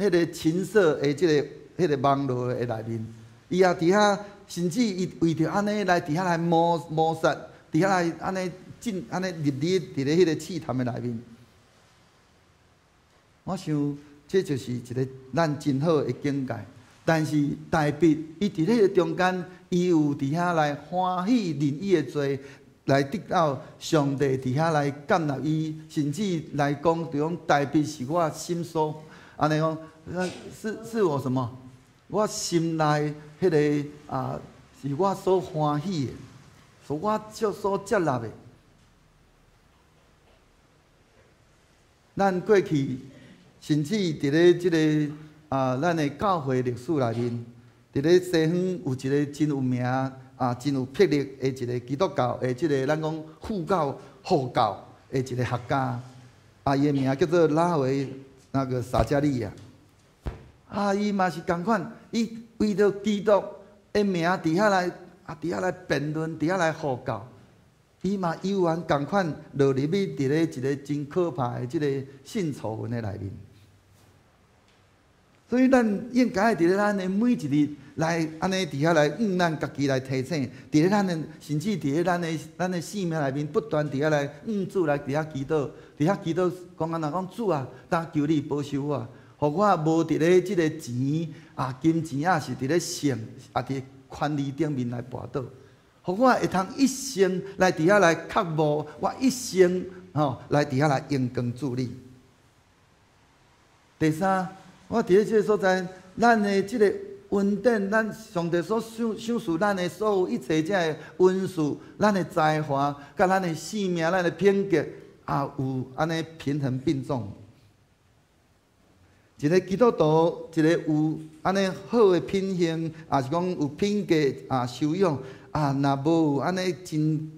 个情色的這个網羅的內面，伊也佇遐，甚至伊為著按呢來佇遐來謀殺，佇遐來按呢進按呢入佇咧彼個試探的內面。我想這就是一个咱真好的警戒。但是大衛伊佇彼个中間，伊有佇遐來歡喜認伊的罪，來得到上帝佇遐來接納伊，甚至來講，就講大衛是我心所，按呢講，是我什麼？我心內彼个是我所歡喜的，是我所接納的。咱過去，甚至佇咧這个咱的教會歷史內面，佇咧西方有一个真有名、真有魄力的一个基督教的這个咱講護教、護教的一个學家，伊的名叫做拉維那個撒迦利亞。伊嘛是仝款，伊為著基督的名佇遐來辯論，佇遐來護教，伊嘛猶原仝款落入去佇咧一个真可怕的這個性醜聞的內面。所以咱應該佇咧咱的每一日來按呢佇遐來向咱家己來提醒，佇咧咱的甚至佇咧咱的生命內面不斷佇遐來向主來佇遐祈禱，佇遐祈禱講按怎講主啊，當求你保守我，予我無佇咧這个錢金錢抑是佇咧性佇權力頂面來跋倒，予我會通一生來佇遐來渴慕，我一生吼來佇遐來榮光主你。第三，我佇咧這个所在，咱的這个恩典，咱上帝所賞賜咱的所有一切這个恩賜，咱的才華，佮咱的性命，咱的品格，也有按呢平衡並重。一个基督徒，一个有按呢好的品行，抑是講有品格修養，若無有按呢真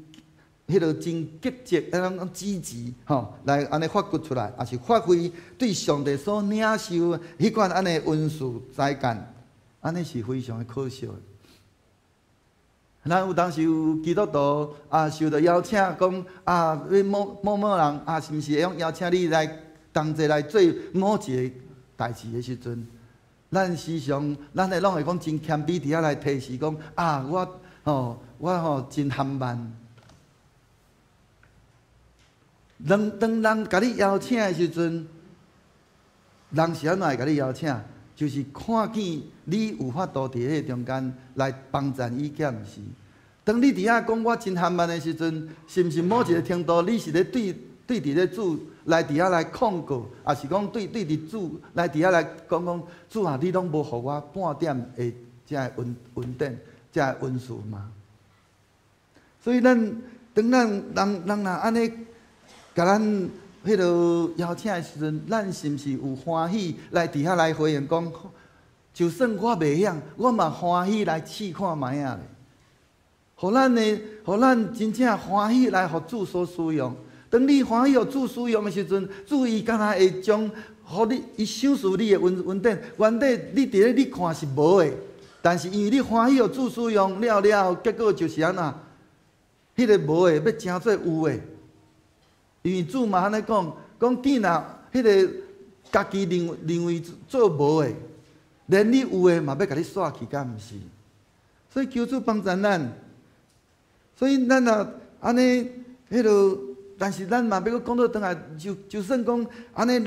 彼个真積極，按呢講積極吼，來按呢發掘出來，抑是發揮對上帝所領受彼款按呢恩賜才幹，按呢是非常的可惜的。咱有當時有基督徒受到邀請，講你某某某人是毋是會用邀請你來同齊來做某一个代誌的時陣，咱時常咱會攏會講真謙卑，佇遐來提示講我吼真含慢。當人共你邀請的時陣，人是按怎會共你邀請？就是看見你有法度佇彼個中間來幫贊伊，抑毋是？當你佇遐講我真含慢的時陣，是毋是某一个程度你是咧對佇咧主來佇遐來控告，抑是講對佇主來佇遐來講主啊，你攏無予我半點的這个恩典，這个恩賜嗎？所以咱當咱人若按呢，共咱彼个邀请的时阵，咱是毋是有歡喜來佇遐來回應講？就算我袂曉，我嘛歡喜來試看覓仔咧。予咱的，予咱真正歡喜來予主所使用。當你歡喜予主使用的時陣，主伊敢若會將予你，伊賞賜你的恩典。原底你佇咧你看是無的，但是因為你歡喜予主使用了了後，結果就是按怎？彼個無的欲成做有的。因為主嘛按呢講，講你若彼個家己認為做無的，連你有的嘛欲共你煞去，敢毋是？所以求主幫助咱。所以咱若按呢，彼個，但是咱嘛欲閣講倒轉來，就算講按呢，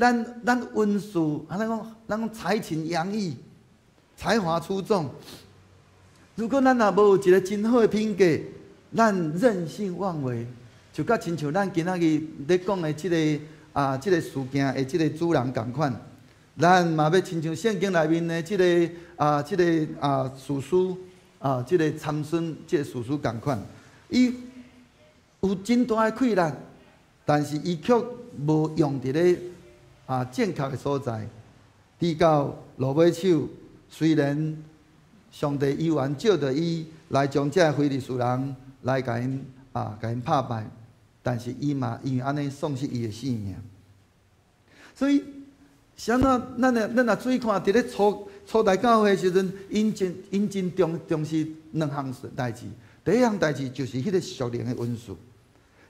咱恩賜，按呢講，咱講才情洋溢，才華出眾。如果咱若無有一個真好的品格，咱任性妄為，就佮親像咱今仔日咧講的這个啊，這个事件的這个主人仝款，咱嘛欲親像聖經內面的這个士師啊，這個參孫這个士師仝款，伊有真大的氣力，但是伊卻無用佇咧正確的所在。直到落尾手，雖然上帝猶原借著伊來將這个非利士人來共𪜶拍敗，但是伊嘛因為按呢喪失伊的性命。所以，啥物？咱若注意看，佇咧初代教會的時陣，𪜶真重視兩項代誌。第一項代誌就是彼個屬靈的恩賜，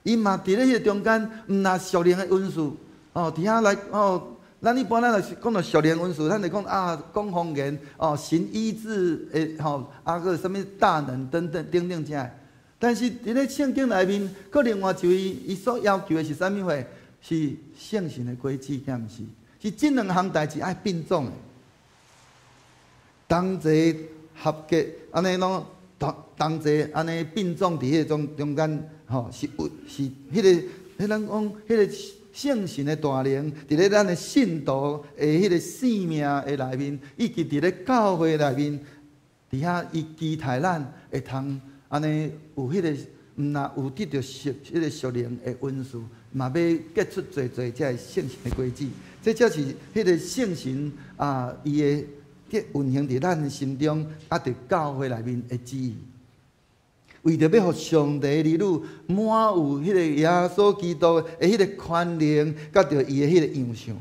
伊嘛佇咧彼個中間，毋若屬靈的恩賜，哦，佇遐來哦。咱一般咱若是講到屬靈恩賜，咱就講啊，講方言，哦，神醫治的吼，啊閣啥物大能等等等等這。但是佇咧聖經內面，閣另外一位伊所要求的是啥物貨？是聖神的果子，敢毋是？是這兩項代誌愛並重的，同齊合結，按呢攏同齊按呢並重佇彼个中間，吼，是有是彼个，彼咱講彼个聖神的大能，佇咧咱的信徒的彼个生命的內面，以及佇咧教會內面，佇遐伊期待咱會通按呢有彼個，毋若有得著彼个屬靈的恩賜，嘛欲結出濟濟這个聖神的果子。這才是彼個聖神啊，伊的伫運行佇咱心中，啊，佇教會內面的旨意。為著欲予上帝兒女滿有彼個耶穌基督的彼個權能，佮著伊的彼個樣相，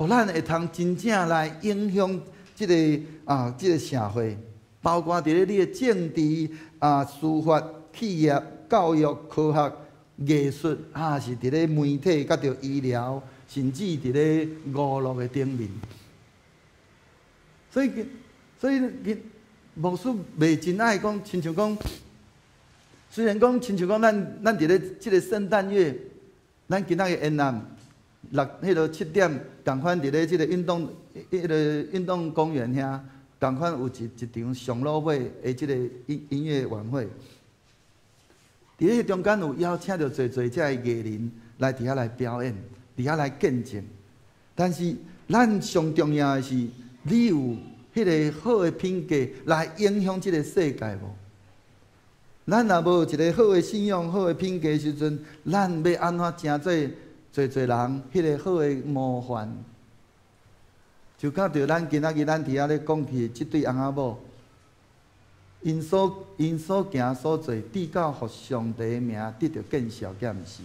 予咱會通真正來影響這個社會，包括佇咧你的政治啊、司法、企業、教育、科學、藝術，啊，是佇咧媒體，佮著醫療，甚至佇咧娛樂的頂面。所以，牧師袂真愛講，親像講，雖然講，親像講，咱佇咧這个聖誕月，咱今仔日延南六彼个7點，仝款佇咧這个運動公園遐，仝款有一場上滷尾的這个音樂晚會。佇咧中間有邀請著濟濟這个藝人來佇遐來表演，佇遐來見證。但是，咱上重要的是，你有彼个好的品格來影響這个世界無？咱若無一個好的信仰、好的品格的時陣，咱欲按怎成做濟濟人彼个好的模範？就佮著咱今仔日咱佇遐咧講起的這對翁仔某，𪜶所行所做，直到予上帝的名得著見效，敢毋是？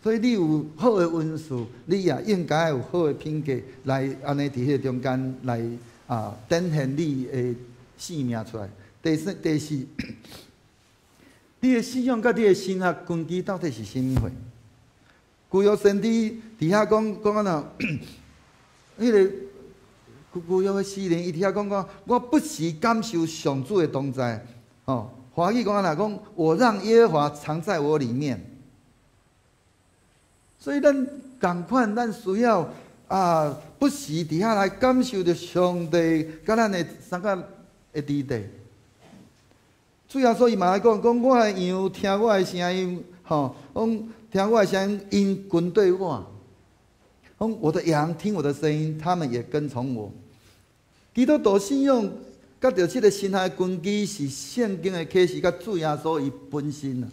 所以你有好的恩賜，你也應該有好的品格來按呢佇彼個中間來展現你的生命出來。第四，你的信仰佮你的神學根基到底是啥物貨？舊約先知佇遐講講按怎？彼个舊約的詩人伊佇遐講講，我不時感受上主的同在。哦，華語講按怎講？我讓耶和華常在我裡面。所以咱仝款，咱需要不時佇遐來感受著上帝佮咱的相佮的佇底。主耶穌伊嘛來講，講我的羊聽我的聲音，吼，講聽我的聲音，𪜶跟對我。講我的羊聽我的聲音，他們也跟從我。基督徒信仰佮著這个神學根基是聖經的啟示，佮主耶穌伊本身啊。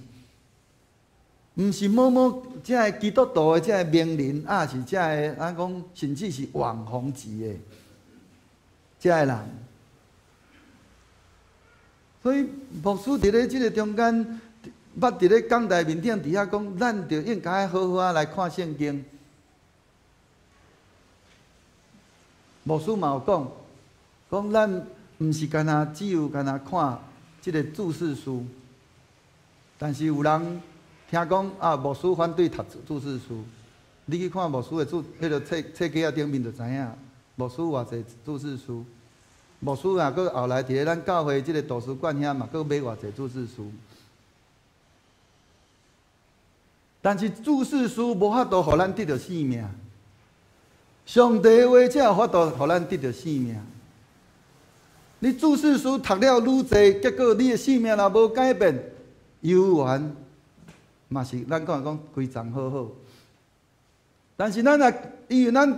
毋是某某這个基督徒的這个名人，抑是這个咱講，甚至是網紅級的這个人。所以牧師佇咧這个中間，捌佇咧講台面頂佇遐講，咱就應該好好仔來看聖經。牧師嘛有講，講咱毋是干焦只有干焦看這个注釋書，但是有人聽講啊，牧師反對讀注釋書，你去看牧師的注，彼个冊冊架仔頂面就知影，牧師偌濟注釋書。牧師啊，閣後來佇咧咱教會這个圖書館遐嘛，閣買偌濟注釋書。但是注釋書無法度予咱得著生命，上帝的話才有法度予咱得著生命。你注釋書讀了愈濟，結果你的生命若無改變，猶原嘛是咱講講規叢好好。但是咱若因為咱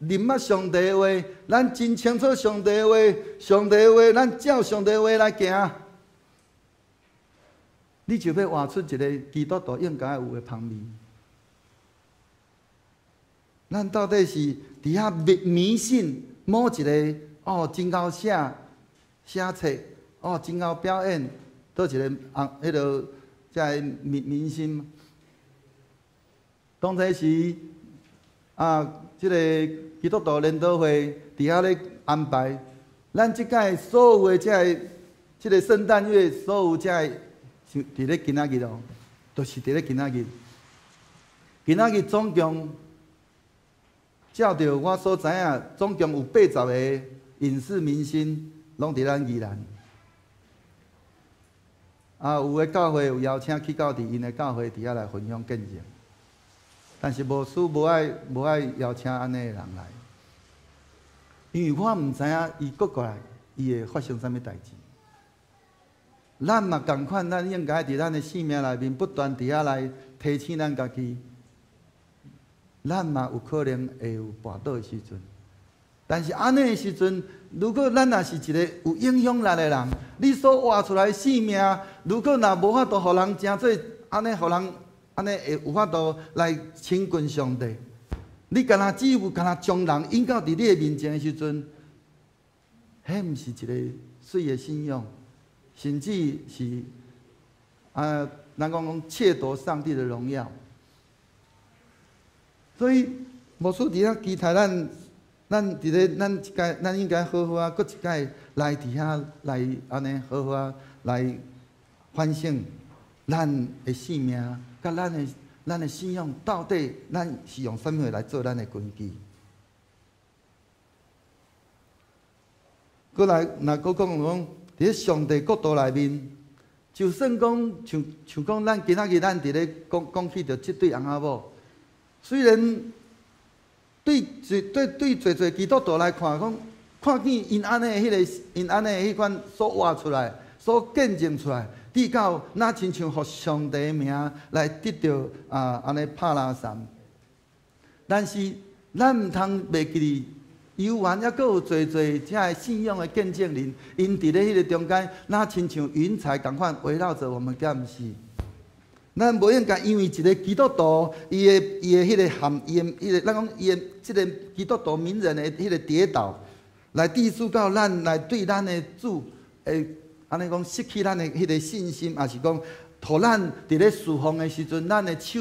認捌上帝的話，咱真清楚上帝的話，上帝的話，咱照上帝的話來行，你就欲活出一个基督徒應該有的芳味。咱到底是佇遐迷信某一个哦，真𠢕寫寫冊哦，真𠢕表演，佗一个啊，彼个這个明星。當初時啊，這个基督徒聯禱會佇遐咧安排，咱這屆所有的這个這个聖誕月，所有這个佇咧今仔日哦，就是佇咧今仔日。今仔日總共照著我所知影，總共有80個影視明星攏佇咱宜蘭。啊，有的教會有邀請去到佇𪜶的教會佇遐來分享見證，但是牧師無愛邀請按呢的人來，因為我毋知影伊閣過來，伊會發生啥物代誌。咱嘛仝款，咱應該佇咱的生命內面不斷佇遐來提醒咱家己，咱嘛有可能會有跋倒的時陣。但是按呢的時陣，如果咱若是一個有影響力的人，你所活出來的生命，如果若無法度予人成做按呢，予人按呢會有法度來親近上帝，你干焦只有干焦將人引到佇你的面前的時陣，彼毋是一个媠的信仰，甚至是啊，咱講講竊奪上帝的榮耀。所以牧師佇遐期待咱。咱佇咧咱一屆，咱應該好好仔，閣一屆來佇遐來按呢好好仔來反省咱的生命，佮咱的信仰到底，咱是用啥物來做咱的根基？閣來，若閣講講，佇咧上帝國度內面，就算講像像講咱今仔日咱佇咧講講起著這對翁仔某，雖然。對對對，濟濟基督徒來看，講看見𪜶按呢彼个，𪜶按呢彼款所活出來、所見證出來，直到若親像予上帝的名來得著啊，按呢拍拉山。但是咱毋通袂記得，猶原猶閣有濟濟遮个信仰的見證人，𪜶佇咧彼个中間，若親像雲彩仝款圍繞著我們，敢毋是？咱無應該因為一个基督徒，伊的彼个含伊的彼个，咱講伊的這个基督徒名人的彼个跌倒，來致使到咱來對咱的主會按呢講失去咱的彼个信心，抑是講，予咱佇咧侍奉的時陣，咱的手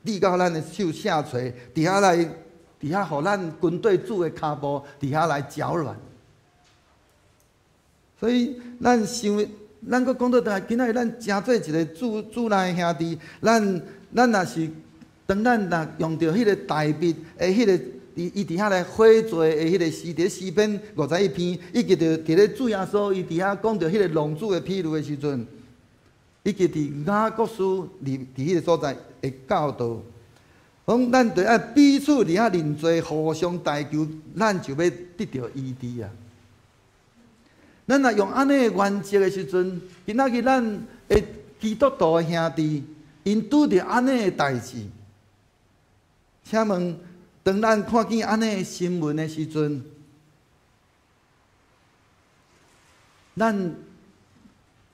遞到咱的手下垂，佇遐來，佇遐予咱跟對主的跤步，佇遐來腳軟。所以咱想。咱閣講倒轉來，今仔日咱成做一个主主內兄弟，咱若是當咱若用著彼个大衛的彼个，伊佇遐來悔罪的彼个詩，佇詩篇51篇，以及著佇咧主耶穌伊佇遐講著彼个浪子的譬喻的時陣，以及佇雅各書佇彼个所在的教導，講咱著愛彼此佇遐認罪，互相代求，咱就欲得著醫治啊！咱若用按呢的原則的時陣，今仔日咱的基督徒的兄弟，𪜶拄著按呢的代誌，請問，當咱看見按呢的新聞的時陣，咱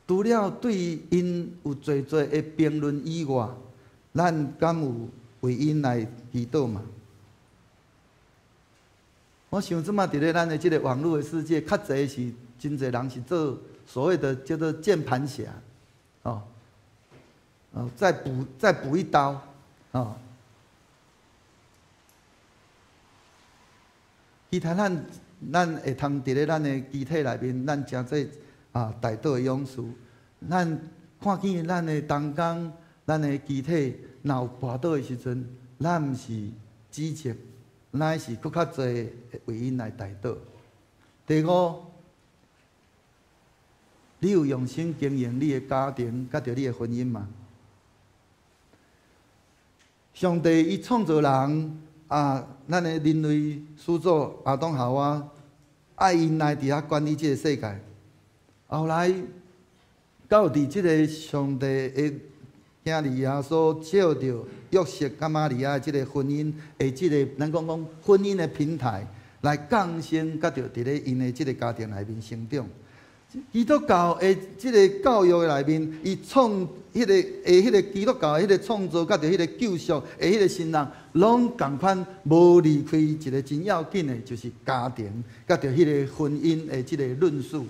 除了對𪜶有濟濟的評論以外，咱敢有為𪜶來祈禱嗎？我想這馬佇咧咱的這个網路的世界，較濟是真濟人是做所謂的叫做鍵盤俠，哦，哦，再補一刀，哦。其他咱會通佇咧咱的肢體內面，咱成做啊代禱的勇士。咱看見咱的同工，咱的肢體若有跋倒的時陣，咱毋是指責，乃是閣較濟為𪜶來代禱。第五，你有用心經營你的家庭，佮著你的婚姻嗎？上帝伊創造人啊，咱的人類始祖亞當夏娃，愛𪜶來佇遐管理這个世界。後來，到佇這个上帝的囝兒耶穌借著約瑟佮瑪利亞的這个婚姻的這个，咱講講婚姻的平台，來降生，佮著佇咧𪜶的這个家庭內面成長。基督教的這个教育的內面，伊創彼个的彼个基督教的彼个創造，佮著彼个救贖的彼个神學，攏仝款無離開一个真要緊的，就是家庭，佮著彼个婚姻的這个論述。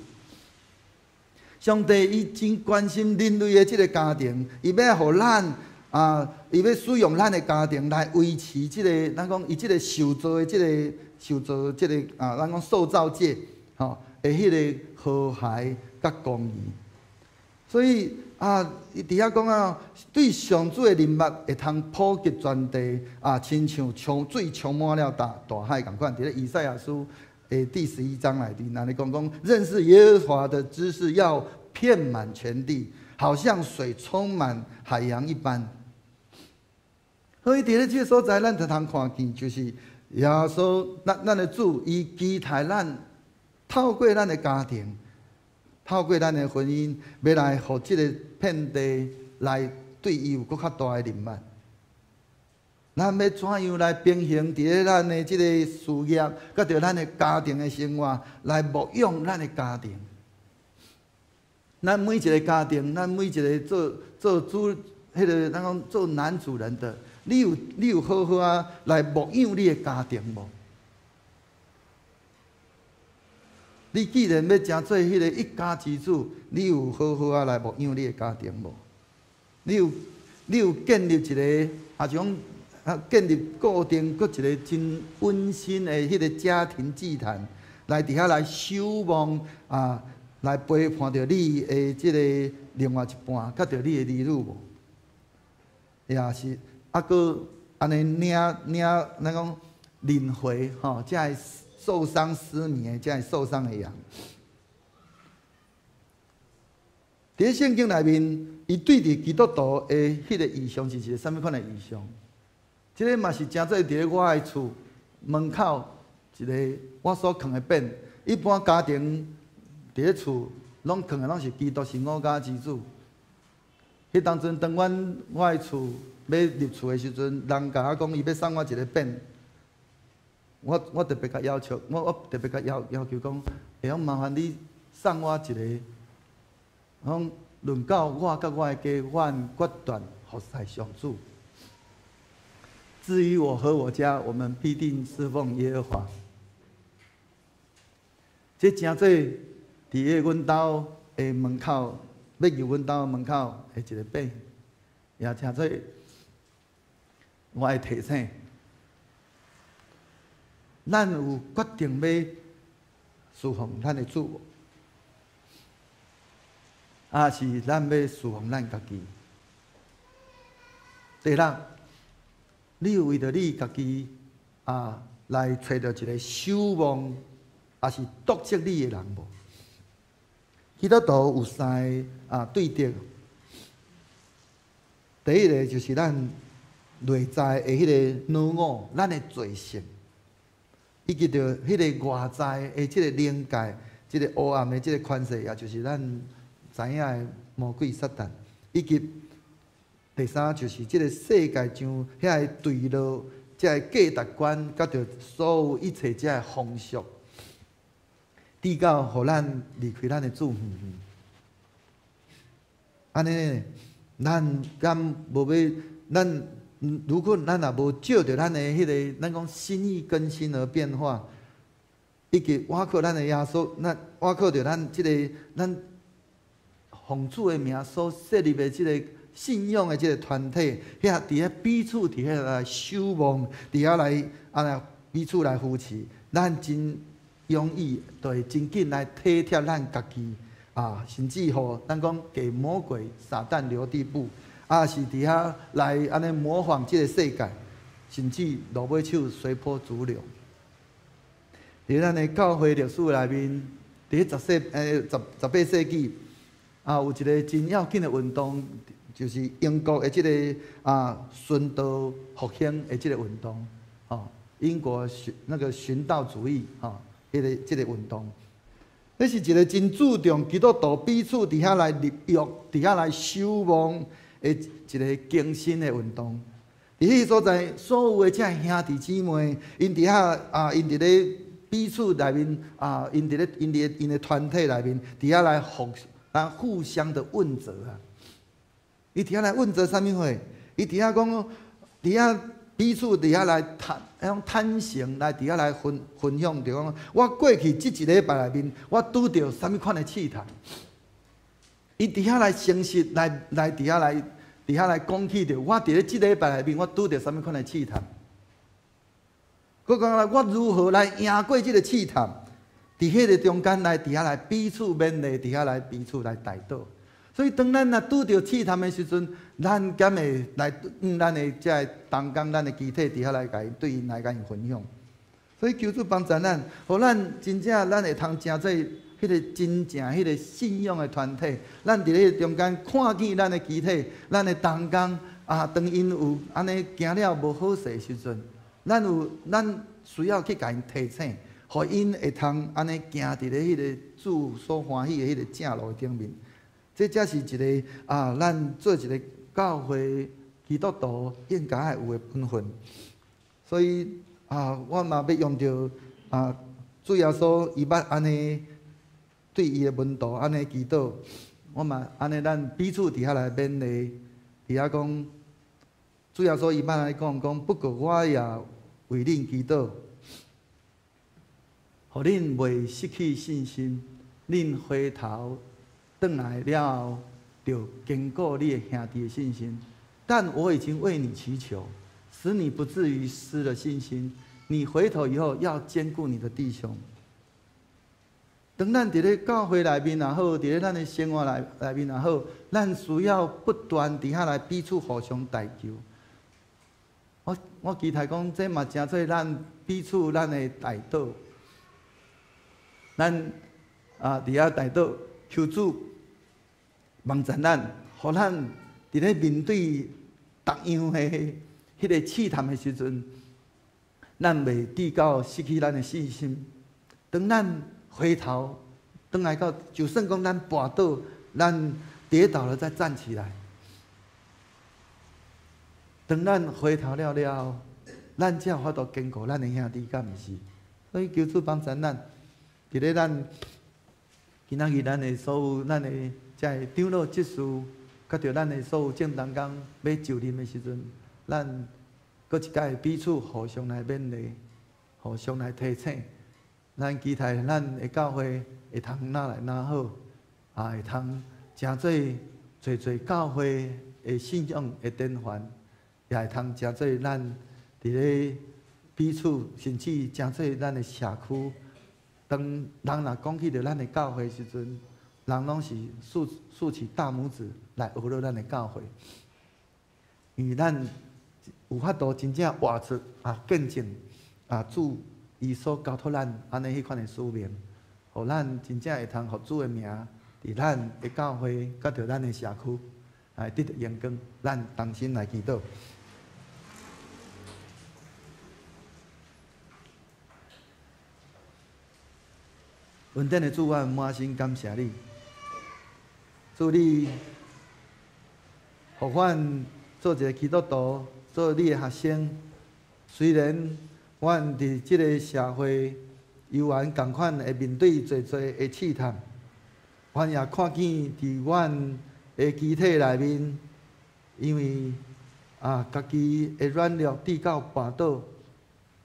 上帝伊真關心人類的這个家庭，伊欲予咱啊，伊欲使用咱的家庭來維持這个，咱講伊這个受造的這个受造這个啊，咱講受造界吼的彼个和諧佮公義。所以啊，伊佇遐講啊，對上主的認捌會通普及全地啊，親像充水充滿了大海仝款。佇咧以賽亞書的第11章內面，按呢講講認識耶和華的知識要遍滿全地，好像水充滿海洋一般。所以佇咧這个所在，咱就通看見，就是耶穌，咱的主，伊期待咱透過咱的家庭，透過咱的婚姻，欲來予這个遍地來對伊有閣較大的認捌。咱欲怎樣來平衡佇咧咱的這个事業，佮著咱的家庭的生活，來牧養咱的家庭。咱每一个家庭，咱每一个做主，彼个咱講做男主人的，你有好好啊來牧養你的家庭無？你既然欲成做彼个一家之主，你有好好啊來牧養你的家庭無？你有建立一个，啊是講啊建立固定閣一个真溫馨的彼个家庭祭壇，來佇遐來守望啊，來陪伴著你的這个另外一半，佮著你的兒女無？也是啊，閣按呢領領，咱講輪迴吼，這个受傷失明的，這个受傷的羊。佇咧聖經內面，伊對佇基督徒的彼个異象是一个啥物款的異象？這个嘛是誠做佇咧我的厝門口一个我所囥的匾。一般家庭佇咧厝攏囥的攏是基督是我家之主。彼當陣當阮我的厝欲入厝的時陣，人共我講伊欲送我一个匾，我特別共要求，我特別共要求講，會用麻煩你送我一个，講論到我佮我的家，阮決斷服侍上主。至於我和我家，我們必定侍奉耶和華。這誠做佇咧阮兜的門口，欲入阮兜門口的一个匾，也誠做我的提醒。咱有決定欲侍奉咱的主無？抑是咱欲侍奉咱家己？第六，你有為著你家己啊來揣著一个守望，抑是督責你的人無？基督徒有三个啊對敵。第一个就是咱內在的彼个老我，咱的罪性，以及著彼个外在的這个靈界，這个黑暗的這个權勢，也就是咱知影的魔鬼撒旦，以及第三就是這个世界上遐个墜落，這个價值觀，佮著所有一切這个風俗，直到予咱離開咱的主遠遠。按呢，咱敢無欲咱如果咱若無照著咱的彼个，咱講心意更新而變化，以及倚靠咱的耶穌，咱倚靠著咱這个咱奉主的名所設立的這个信仰的這个團體，遐佇遐彼此佇遐來守望，佇遐來按呢彼此來扶持，咱真容易就會真緊來體貼咱家己啊，甚至予咱講給魔鬼撒旦留地步，啊是佇遐來按呢模仿這个世界，甚至落尾手隨波逐流。佇咱的教會歷史內面，佇18世紀啊，有一个真要緊的運動，就是英國的這个殉道復興的這个運動，吼，英國那個殉道主義，吼，這个運動，這是一个真注重基督徒彼此佇遐來立約、佇遐來守望的一个更新的運動。佇彼個所在，所有的這兄弟姊妹，𪜶佇遐啊，𪜶佇咧彼此內面啊，𪜶佇咧𪜶佇𪜶的團體內面，佇遐來互相的問責啊。伊佇遐來問責啥物貨？伊佇遐講，佇遐彼此佇遐來坦，彼種坦誠來佇遐來分享，就講我過去這一禮拜內面，我拄著啥物款的試探。伊佇遐來誠實來來佇遐來佇遐來講起著，我佇咧這禮拜內面，我拄著啥物款的試探。閣講來，我如何來贏過這个試探？佇彼个中間來，佇遐來彼此勉勵，佇遐來彼此來代禱。所以，當咱若拄著試探的時陣，咱敢會來向咱的這个同工、咱的肢體佇遐來共伊對𪜶來共𪜶分享。所以，求主幫助咱，予咱真正咱會通成做彼个真正彼个信仰的團體。咱佇咧中間看見咱的肢體、咱的同工啊，當𪜶有按呢行了無好勢的時陣，咱需要去共𪜶提醒，予𪜶會通按呢行佇咧彼个主所歡喜的彼个正路頂面。這才是一个啊，咱做一个教會基督徒應該愛有的本分。所以啊，我嘛欲用著啊，主耶穌伊捌按呢對伊的門徒按呢祈禱，我嘛按呢咱彼此佇遐來勉勵，佇遐講，主耶穌伊捌按呢講講，不過我也為恁祈禱，予恁袂失去信心，恁回頭轉來了後，就堅固你的兄弟的信心。但我已經為你祈求，使你不至於失了信心。你回頭以後要堅固你的弟兄。當咱佇咧教會內面也好，佇咧咱的生活內面也好，咱需要不斷佇遐來彼此互相代求。我期待講，這嘛誠做咱彼此咱的代禱。咱啊佇遐代禱，求主幫助咱，予咱佇咧面對逐樣的彼个試探的時陣，咱袂至到失去咱的信心。當咱回頭轉來到，就算講咱跋倒，咱跌倒了再站起來。當咱回頭了了後，咱才有法度堅固咱的兄弟，敢毋是？所以求主幫助咱，佇咧咱今仔日咱的所有咱的這个長老執事，佮著咱的所有正同工欲就任的時陣，咱閣一擺彼此互相來勉勵，互相來提醒。咱期待咱的教會會通愈來愈好，啊，會通成做濟濟教會的信仰的典範，也會通成做咱佇咧彼此，甚至成做咱的社區。當人若講起著咱的教會時陣，人攏是豎起大拇指來學著咱的教會，因為咱有法度真正活出啊見證啊主伊所交託咱按呢彼款的使命，予咱真正會通予主的名佇咱的教會，佮著咱的社區來得著榮光。咱同心來祈禱。恩典的主，我滿心感謝你，主你，予阮做一个基督徒，做你的學生。雖然阮佇這个社會猶原仝款會面對濟濟的試探，阮也看見佇阮的肢體內面，因為啊，家己的軟弱至到跋倒，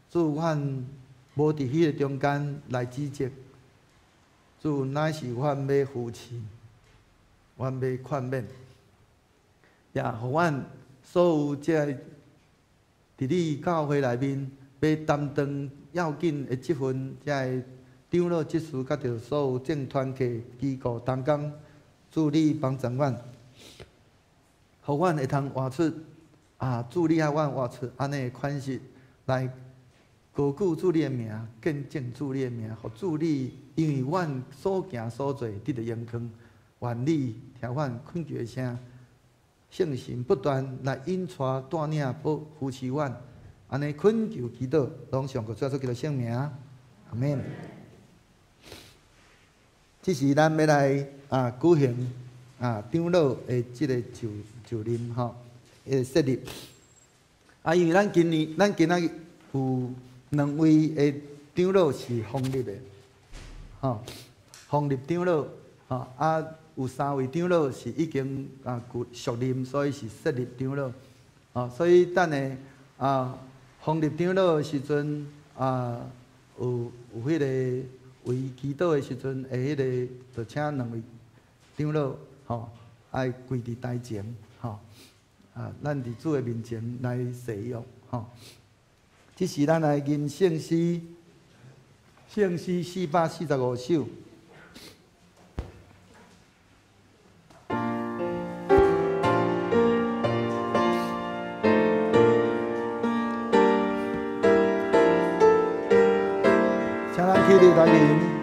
主，阮無佇彼个中間來指責，主，乃是阮欲扶持，阮欲勸勉，也予阮所有這个佇你教會內面欲擔當要緊的這份這个長老執事，佮著所有眾團契機構同工，主你幫助阮，予阮會通活出啊！主你愛阮活出按呢的款式來高舉主你的名，見證主你的名，予主你因為阮所行所做得著榮光。願你聽阮懇求的聲，聖神不斷來引帶帶領保扶持阮，按呢懇求祈禱，攏奉主耶穌基督聖名，阿們。這是咱欲來啊舉行啊長老的這个就任吼，的設立。啊，因為咱今年咱今仔日有兩位的長老是封立的，吼，封立長老，吼啊有三位長老是已經啊續任，所以是設立長老，吼，所以等下啊封立長老的時陣啊有彼个。為祈禱的時陣，會彼个就請兩位長老吼，愛跪佇台前吼，啊，咱佇主的面前來誓約吼。這是咱來吟聖詩，聖詩445首。請咱起立來吟。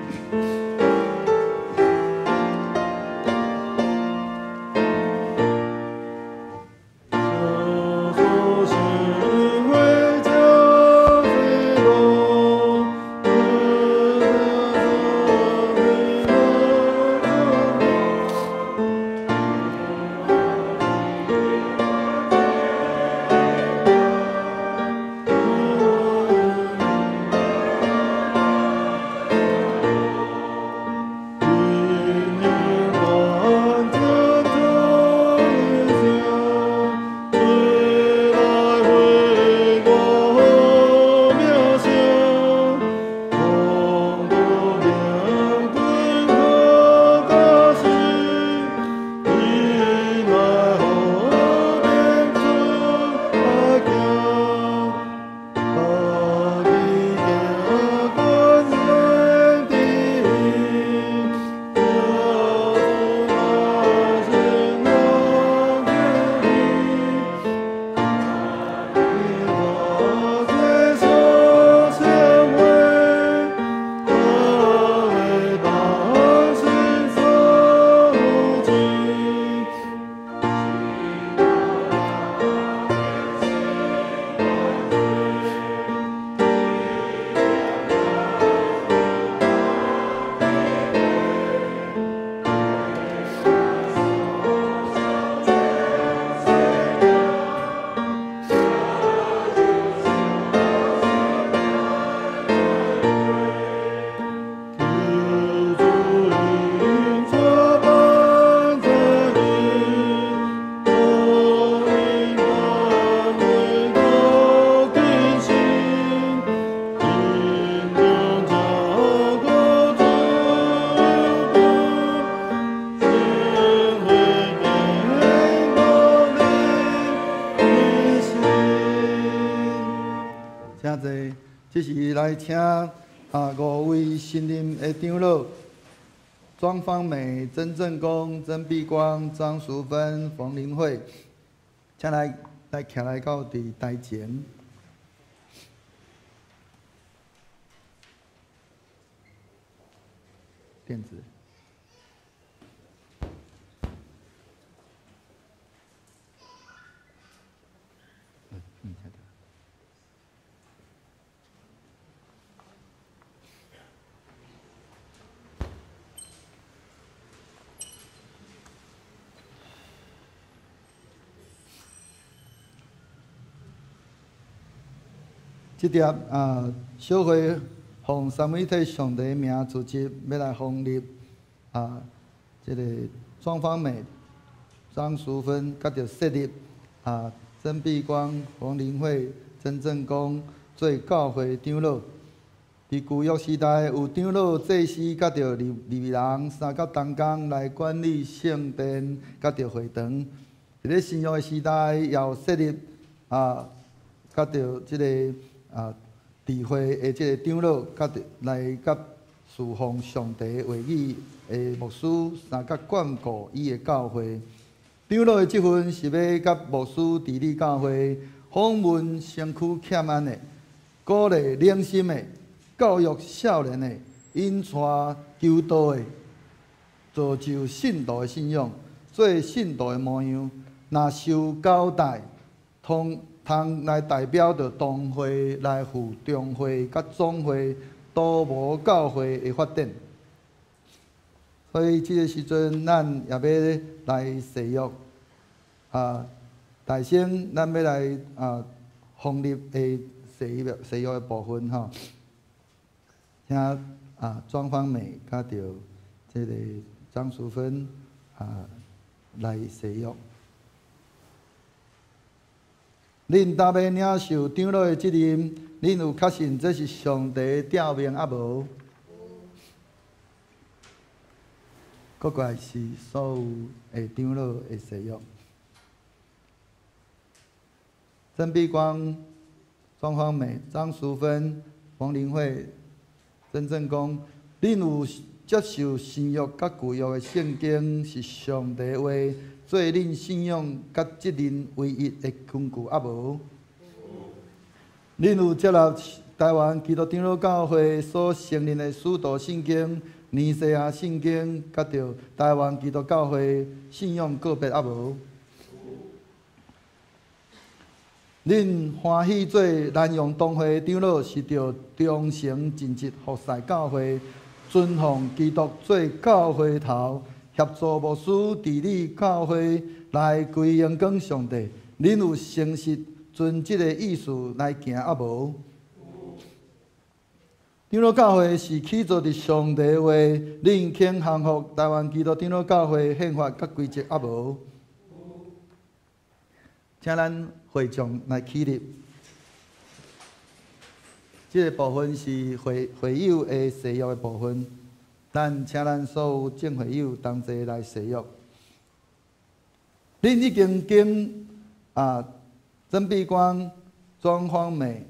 這是來請啊五位新任的長老：莊芳美、曾正功、曾碧光、張淑芬、馮林慧，請來徛來到佇台前。電子。這碟啊，小會奉三位一體上帝名組織，欲來封立啊，這个莊芳美、張淑芬，佮著設立啊，曾碧光、黄林慧、曾正公做教会长老。伫旧约时代，有长老、祭司，佮著利未人三角同工来管理圣殿，佮著会堂。伫咧新约的时代，也有设立啊，佮著这个啊，智慧的这个长老，佮著来佮侍奉上帝话语的牧师，相佮管顾伊的教会。长老的职分是欲佮牧师治理教会，访问身躯欠安的，鼓励冷心的，教育少年的，引带求道的，造就信徒的信仰，做信徒的模样。若受交代，通通来代表著同会来负中会佮总会都无教会的发展。所以这个时阵，咱也欲来誓约啊，大先咱欲来啊，封立的誓约誓约的部分吼。请啊庄芳美佮著这个张淑芬啊来誓约。恁逐欲领受长老的责任，恁有确信这是上帝的召命抑无？阁过来是所有的长老的誓约。曾碧光、庄芳美、张淑芬、黄林慧、曾正公，恁有接受新约佮旧约的圣经是上帝话，做恁信仰佮责任唯一的根据，抑无？恁有接纳台湾基督长老教会所承认的使徒圣经、尼西亚圣经，佮著台湾基督教会信仰告白，抑无？恁欢喜做南洋同会长老，是著忠诚尽职服侍教会，尊奉基督做教会头，协助牧师治理教会来归荣光上帝。恁有诚实遵这个意思来行，抑无？长老教会是起造伫上帝话，恁肯降服台湾基督长老教会宪法佮规则，抑无？请咱会众来起立。这个部分是会会友的誓约的部分，咱请咱所有众会友同齐来誓约。恁已经经啊，曾碧光、庄芳美、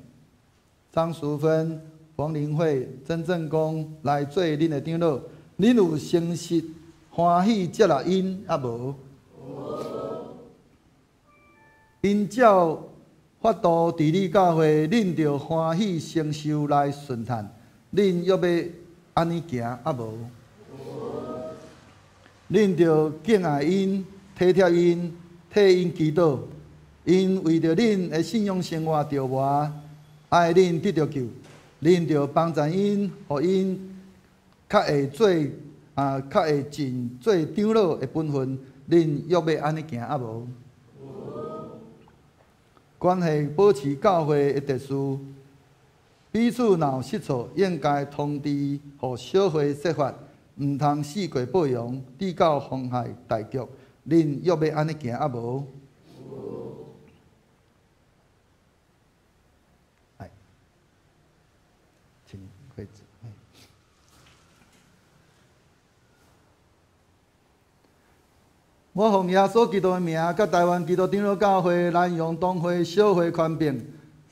张淑芬、黄林慧、曾正公来做恁的长老，恁有诚实欢喜接纳𪜶，抑无？𪜶照法度治理教会，恁著欢喜承受来顺从，恁欲欲按呢行，抑无？恁著敬爱𪜶，体贴𪜶，替𪜶祈祷，𪜶为著恁的信仰生活著磨，爱恁得著救，恁著帮助𪜶，予𪜶较会做啊，较会尽做长老的本分，恁欲欲按呢行，抑无？关系保持教会的秩序，彼此若有失错，应该通知予小会说法，毋通四界报扬，致到妨害大局。恁欲欲按呢行，抑无？来，请开始。我奉耶稣基督的名，佮台湾基督长老教会南洋同会小会权柄，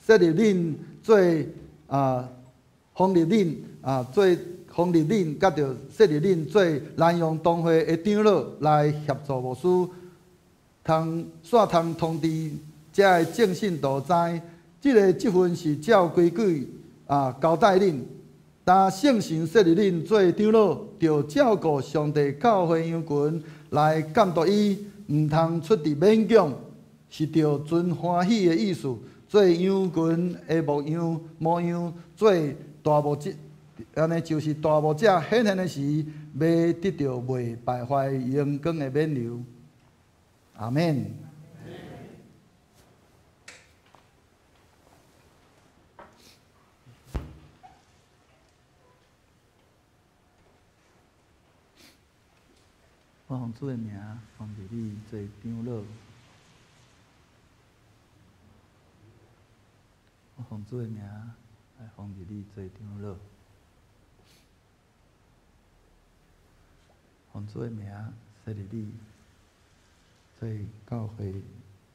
设立恁做啊，封立恁啊，做封立恁，佮著设立恁做南洋同会的长老来协助牧师，通煞通通知遮的正信徒知，这个职分是照规矩啊交代恁。但圣神设立恁做长老，著照顾上帝教会羊群来监督伊，毋通出伫勉强，是著存欢喜的意思，做羊群的牧羊模样，做大牧者，按呢就是大牧者显现的时，欲得著袂败坏荣光的冕旒。阿们。我奉主的名，封立你做长老。我奉主的名來封立你做長老。奉主的名設立你做教會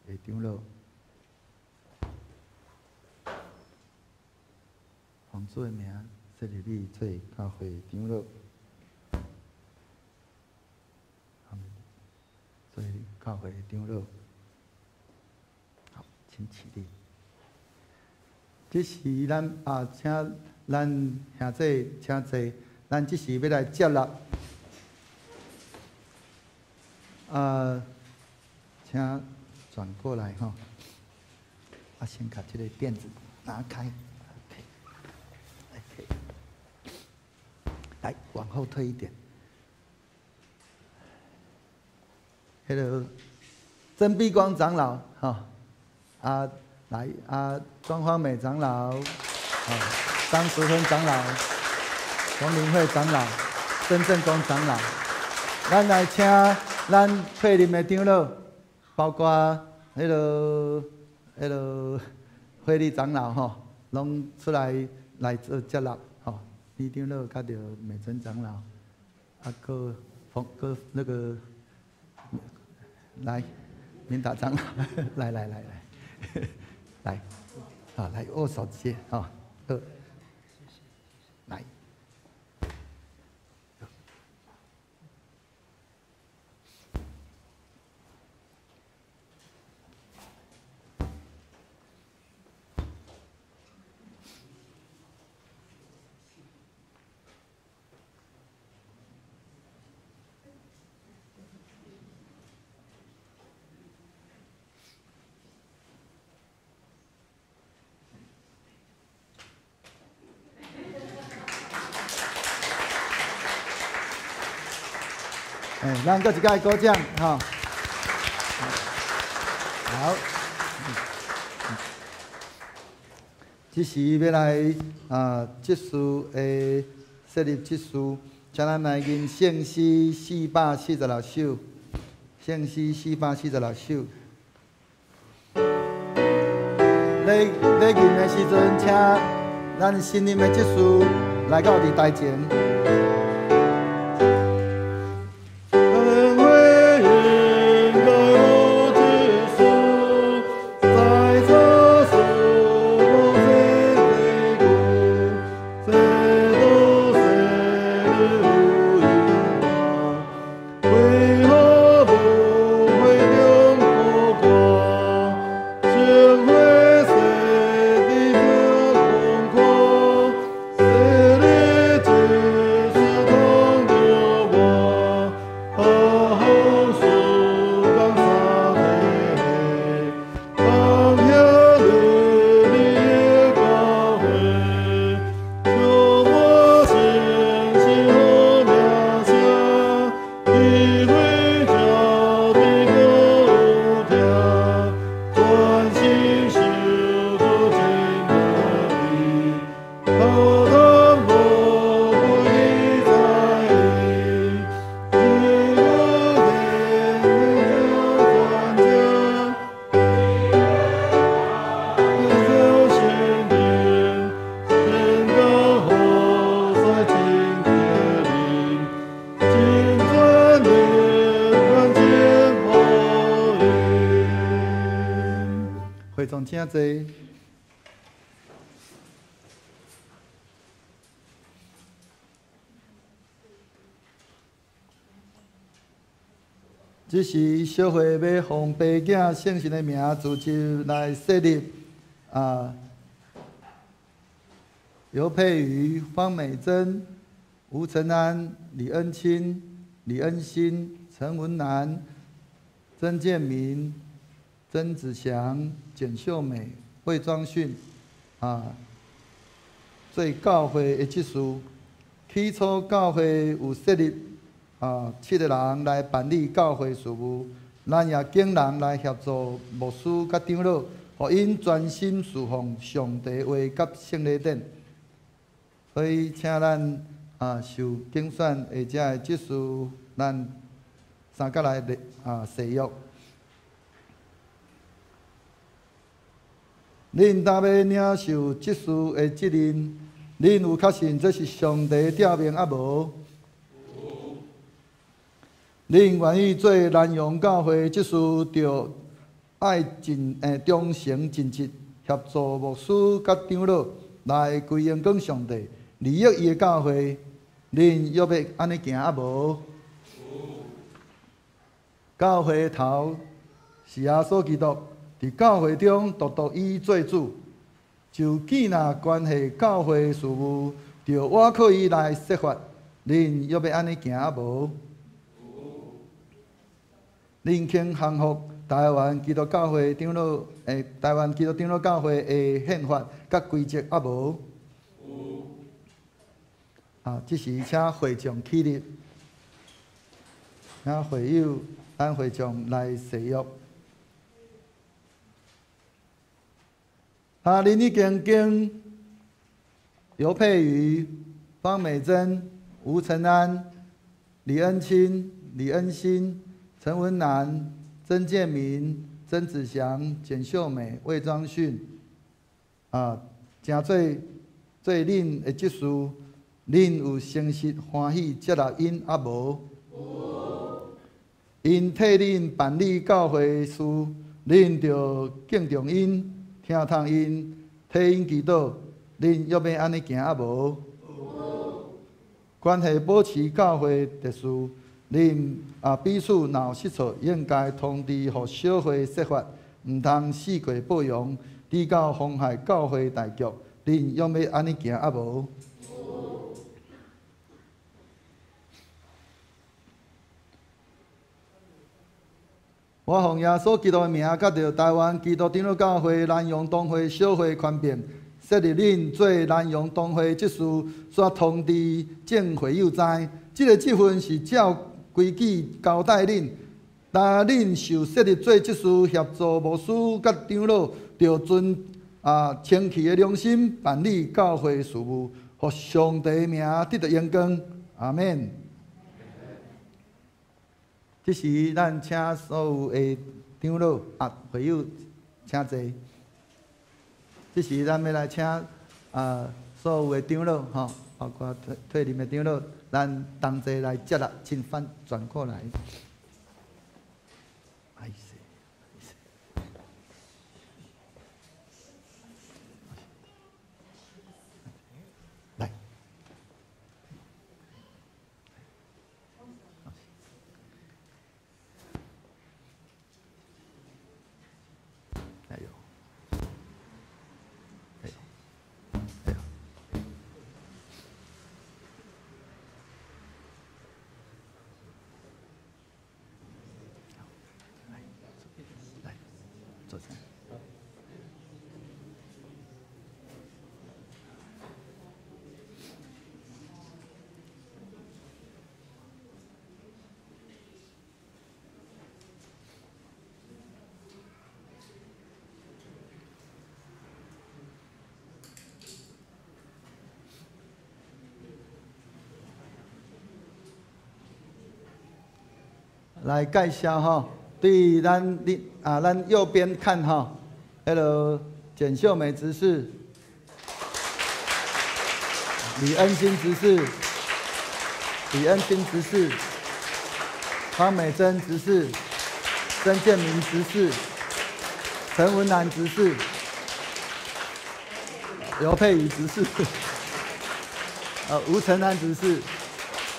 的長老。奉主的名設立你做教會的長老。做教會的長老。好，請起立。這是咱啊，請咱兄弟請坐，咱這時欲來接納。啊，請轉過來吼。啊，先共這个墊子拿開。OK，OK。來，往後退一點。彼个曾碧光長老，吼，啊。來啊，莊芳美長老，啊，張淑芬長老，馮明慧長老，曾正光長老，咱來請咱退任的長老，包括彼个惠利長老吼，攏出來來做接納吼。李長老佮著美珍長老，啊，閣馮閣那個來明達長老，來來來來。來，啊，來握手接，啊，好，來。咱閣一擺鼓掌，吼！好，這時欲來啊，執事的設立執事，請咱來吟聖詩446首，聖詩446首。咧咧吟的時陣，請咱新任的執事來到佇台前。請坐。這時小會欲奉爸囝聖神的名，組織來設立啊，尤佩瑜、方美珍、吳承安、李恩清、李恩新、陳文蘭、曾建明、曾子祥、簡秀美、魏莊訓，啊，做教會的執事。起初教會有設立啊7個人來辦理教會事務，咱也請人來協助牧師佮長老，予𪜶專心事奉上帝話佮聖禮典。所以，請咱啊受揀選的遮的執事，咱三角來啊誓約。恁今欲领受执事的责任，恁有确信这是上帝召命抑无？恁愿意做南洋教会执事，著爱尽忠诚尽职，协助牧师佮长老来归荣光上帝，利益伊的教会。恁欲欲按呢行抑无？教会头是耶稣基督，伫教会中独独伊做主。就见若关系教会事务，著倚靠伊来设法。恁欲欲按呢行抑无？恁肯降服台湾基督教会长老诶，台湾基督长老教会的宪法佮规则抑无？啊，这时请会众起立，请会友咱会众来誓约。啊，恁已经经尤佩瑜、方美珍、吴承安、李恩清、李恩新、陈文兰、曾建明、曾子祥、简秀美、魏庄训，啊，成做做恁的执事，恁有诚实欢喜接纳𪜶抑无？𪜶替恁办理教会事，恁著敬重𪜶，听从𪜶，替𪜶祈祷，恁欲欲按呢行抑无？关系保持教会秩序，恁啊彼此若有失错，应该通知予小会说法，毋通四界报扬，直到妨害教会大局。恁欲欲按呢行抑无？我奉耶稣基督的名，佮著台湾基督长老教会南洋东会小会权柄，设立恁做南洋东会执事，煞通知众会友知，这个职分是照规矩交代恁。当恁受设立做执事，协助牧师佮长老，著遵清气的良心办理教会事务，予上帝名得著荣光。阿们。这时，咱请所有的长老啊、会友请坐。这时，咱欲来请所有的长老吼，包括退任的长老，咱同齐来接纳，请翻转过来。哎来。哎呦，哎呦，哎呦！来，坐下。来介绍吼，对咱你啊，咱右边看吼，彼个简秀美执事、李恩新执事、李恩新执事、方美珍执事、曾建明执事、陈文兰执事、刘佩瑜执事、吴承安执事、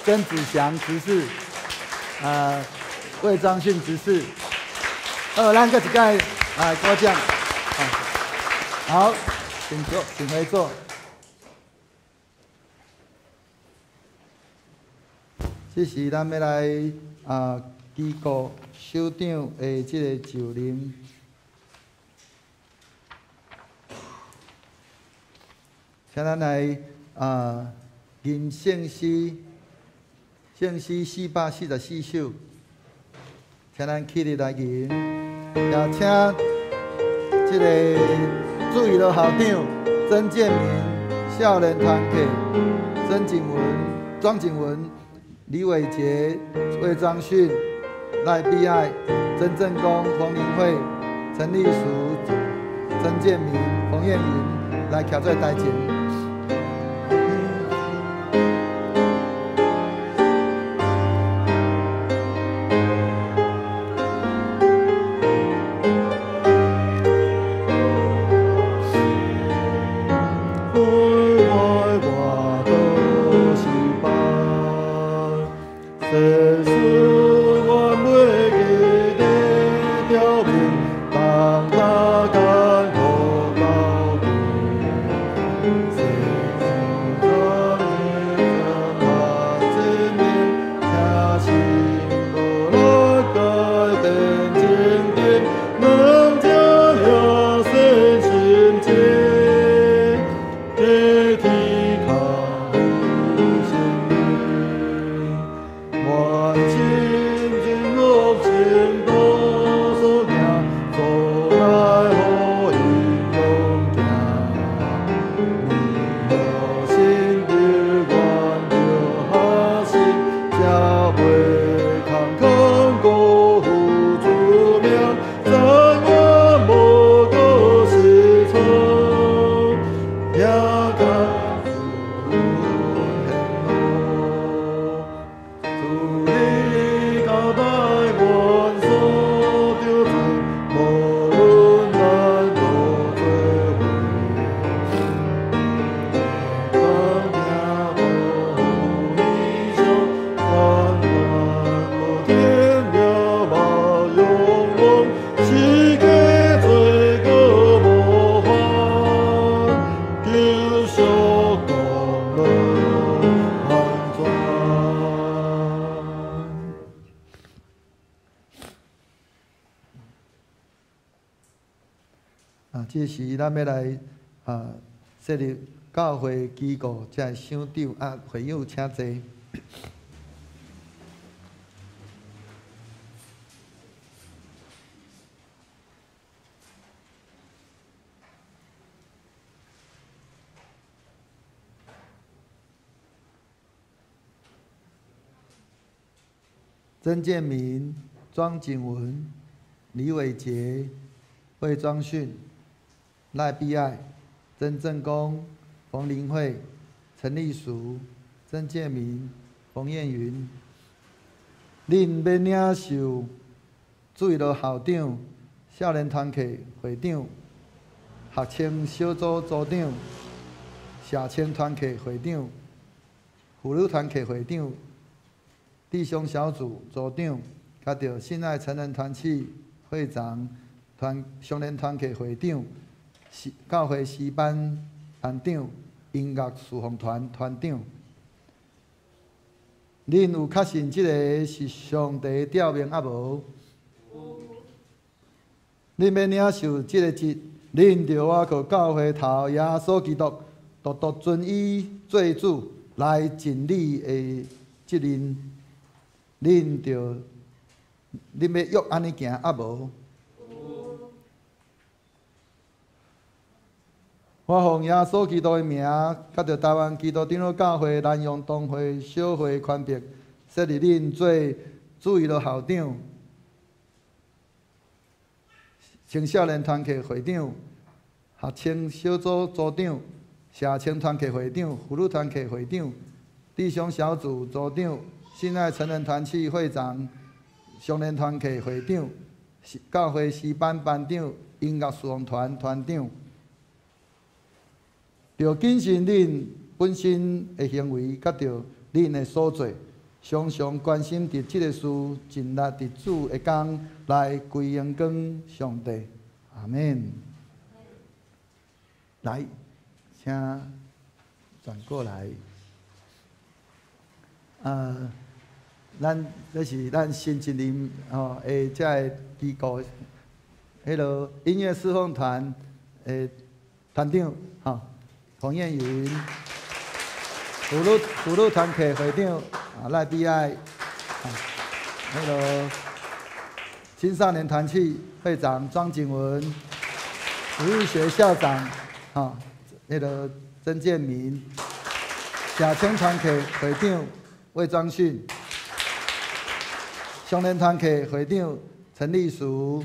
曾子祥执事，魏章训执事，咱阁一摆鼓掌，好，请坐，请回座。这时咱欲来机构首长的这个就任，请咱来吟圣诗，圣诗444首。请咱起立来吟，也请这个注意的校长曾建明、少年团契曾景文、庄景文、李伟杰、魏章训、赖碧爱、曾正功、冯林慧、陈立淑、曾建明、彭燕云来徛在台前。这时，咱欲来设立教会机构，这个首长啊，会友请坐。曾建明、庄景文、李伟杰、魏庄训、赖碧爱、曾正功、冯林慧、陈丽淑、曾建明、冯燕云，恁欲领受主日校长、少年团契会长、学青小组组长、社青团契会长、妇女团契会长、弟兄小组组长，佮著信爱成人团契会长、团少年团契会长、教会诗班班长、音乐侍奉团团长。恁有确信这个是上帝召命抑无？恁欲领受这个职，恁著倚靠教会头耶稣基督，独独尊伊做主，来尽你的责任。恁著，恁欲约按呢行抑无？我奉耶稣基督的名，佮著台湾基督长老教会南洋东会小会权柄，设立恁做主日校长、青少年团契会长、学青小组组长、社青团契会长、妇女团契会长、弟兄小组组长、信爱成人团契会长、少年团契会长、教会诗班班长、音乐侍奉团团长。著谨慎恁本身的行为，佮著恁的所做，常常关心伫这个事，尽力伫主的工来归荣光上帝。阿们。来，请转过来。咱这是咱新一任吼的这个机构，彼个音乐侍奉团的团长吼。洪燕云，妇女团契会长啊赖碧爱，彼个青少年团契会长庄景文，主日学校长吼，彼个曾建明，社青团契会长魏庄训，少年团契会长陈丽淑，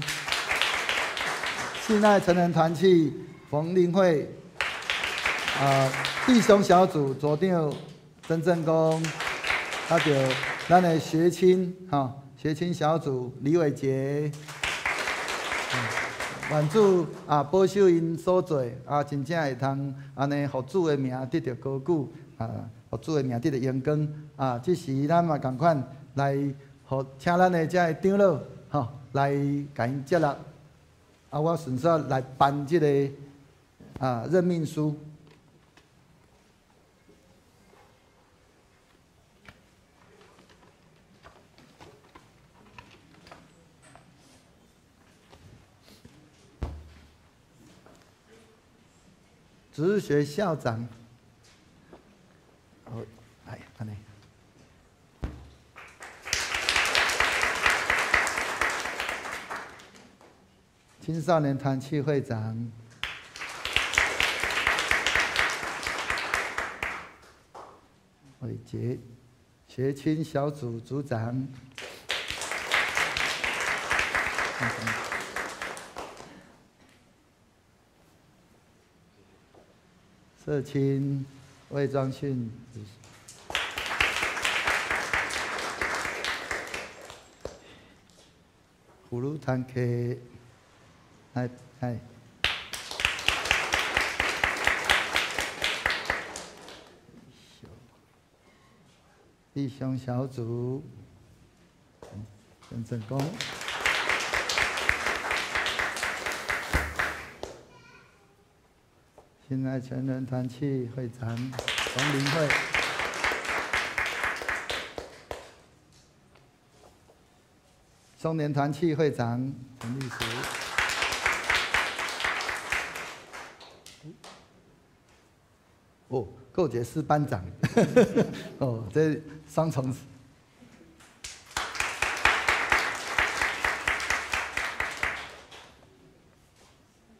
信爱成人团契冯林慧，啊，弟兄小组组长曾正功，啊，著咱的学青吼，学青小组李伟杰，愿主啊保守𪜶所做啊，真正会通按呢，予主的名得著高举啊，予主的名得著荣光啊。这时咱嘛仝款来，予请咱的遮个长老吼来共𪜶接纳。啊，我顺续来颁这个啊任命书。主日学校长，好，来，按呢。青少年团契会长，伟杰，学青小组组长，社青魏庄训，葫芦团契，来来，弟兄小组，陈成功。亲爱全人团契会长王林慧，松年团契会长陈立淑，哦，够杰是班长，哦，这双重。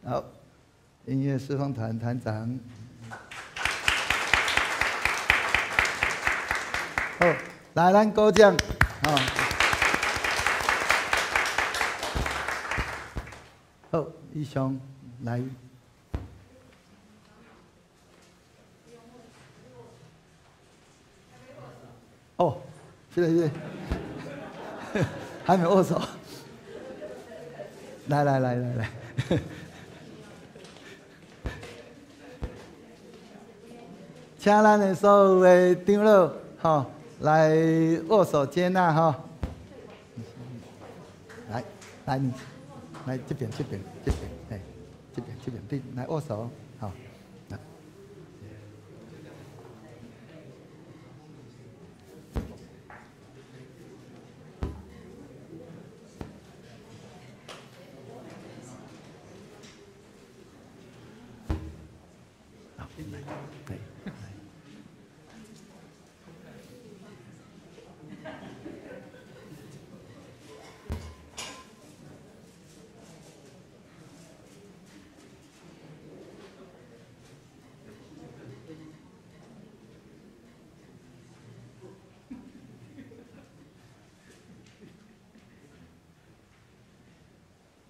好。音乐侍奉团团长，好，来咱鼓掌，好，好，以上来，哦，谢谢谢，还没握手，来来来来来。请咱的所有的长老，吼，来握手接纳，吼。来，来，来这边，这边，这边，哎，这边，这边，对，来握手，好。来。好，来，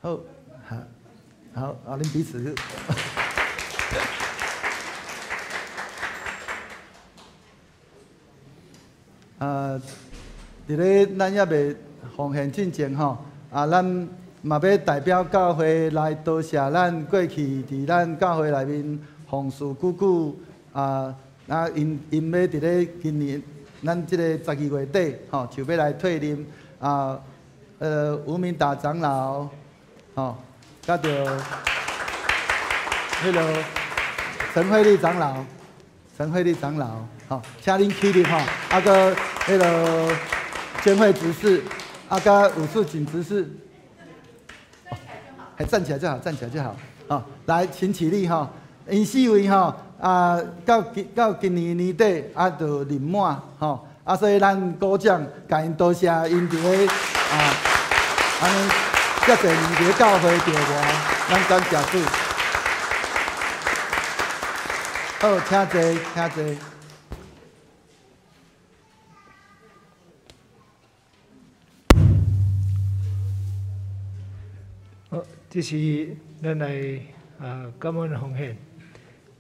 好，好，好，啊，恁彼此。啊，伫咧咱犹未奉献进前吼，啊，咱嘛欲代表教会来多谢咱过去伫咱教会内面奉事久久啊，啊，𪜶欲伫咧今年咱这个12月底吼，就欲来退任啊，吴明达长老。吼，佮著彼个陈慧丽长老，陈慧丽长老，吼，请恁起立吼，啊，阁彼个监会执事，啊，佮武术警执事，还站起来就好，站起来就好，吼，来，请起立吼，𪜶四位吼，啊，到今年年底啊，就任满吼，啊，所以咱鼓掌，共𪜶多谢𪜶伫咧啊，按呢。遮济年伫教会著我，咱感谢主。好，请坐，请坐。好，这是咱来啊，感恩奉献。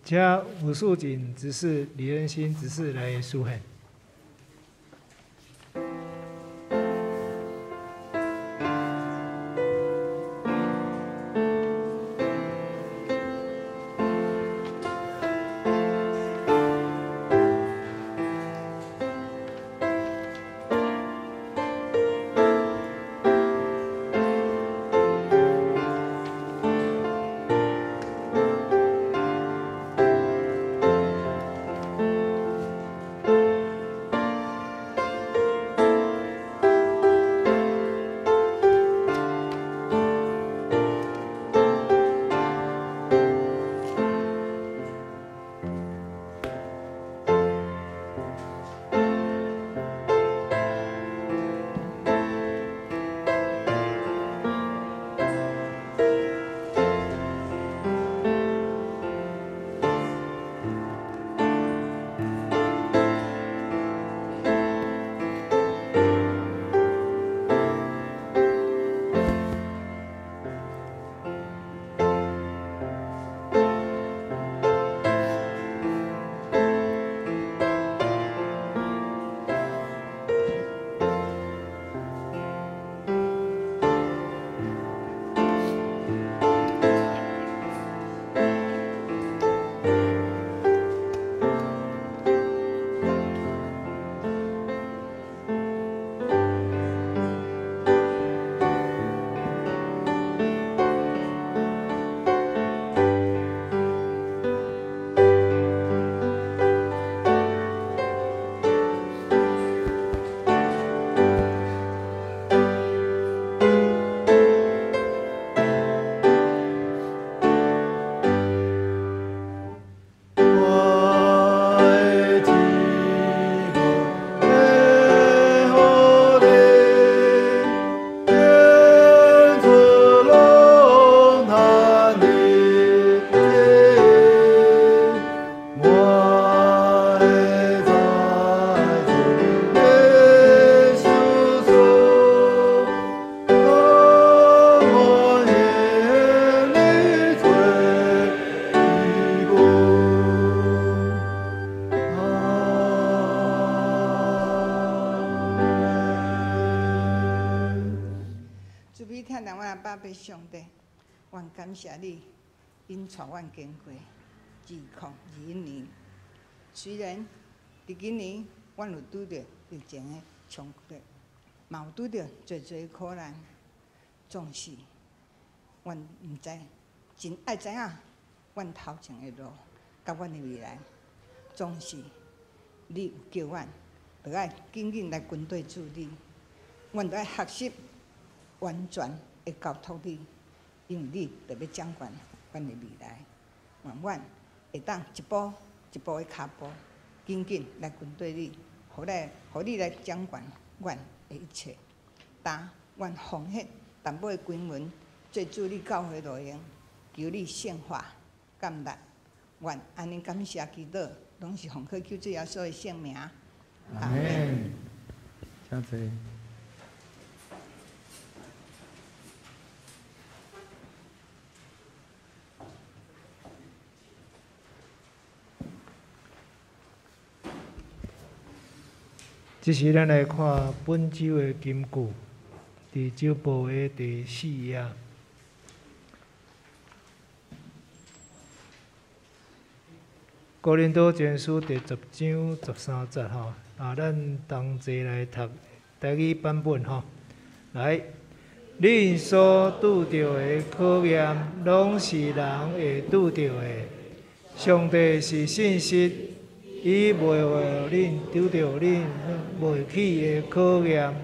请吴素锦执事、李恩新执事来书献。上帝，阮感谢你，引带阮经过2021年。虽然伫今年，阮有拄著疫情的冲击，嘛有拄著济济苦难，总是阮毋知，真爱知影阮头前的路，佮阮的未来，总是你有叫阮，著爱紧紧来跟缀主你，阮著爱学习完全会交托你，因为你著欲掌管阮的未来，愿阮会当一步一步的跤步，紧紧来跟缀你，予你来掌管阮的一切。当阮奉献淡薄的经文，做主你教会路用，求你圣化感力，愿按呢感谢祈祷，拢是奉靠救主耶稣的圣名。阿们。请坐。这时，咱来看本周的金句，伫周报的第四页。哥林多前书第十章十三节吼，啊，咱同齐来读台语版本吼。来，恁所拄著的考验，拢是人会拄著的。上帝是信实。伊袂予恁拄著恁袂起的考验，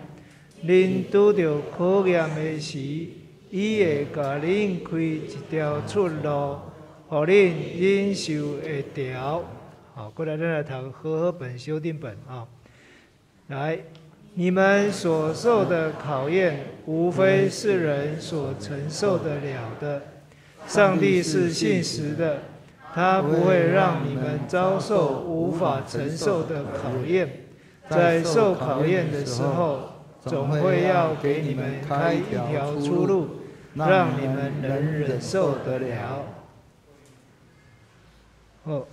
恁拄著考验的时，伊会共恁开一条出路，予恁忍受会牢。好，过来咱来读和合本修订本啊。来，你们所受的考验，无非是人所承受得了的。上帝是信实的。他不会让你们遭受无法承受的考验，在受考验的时候，总会要给你们开一条出路，让你们能忍受得了。好，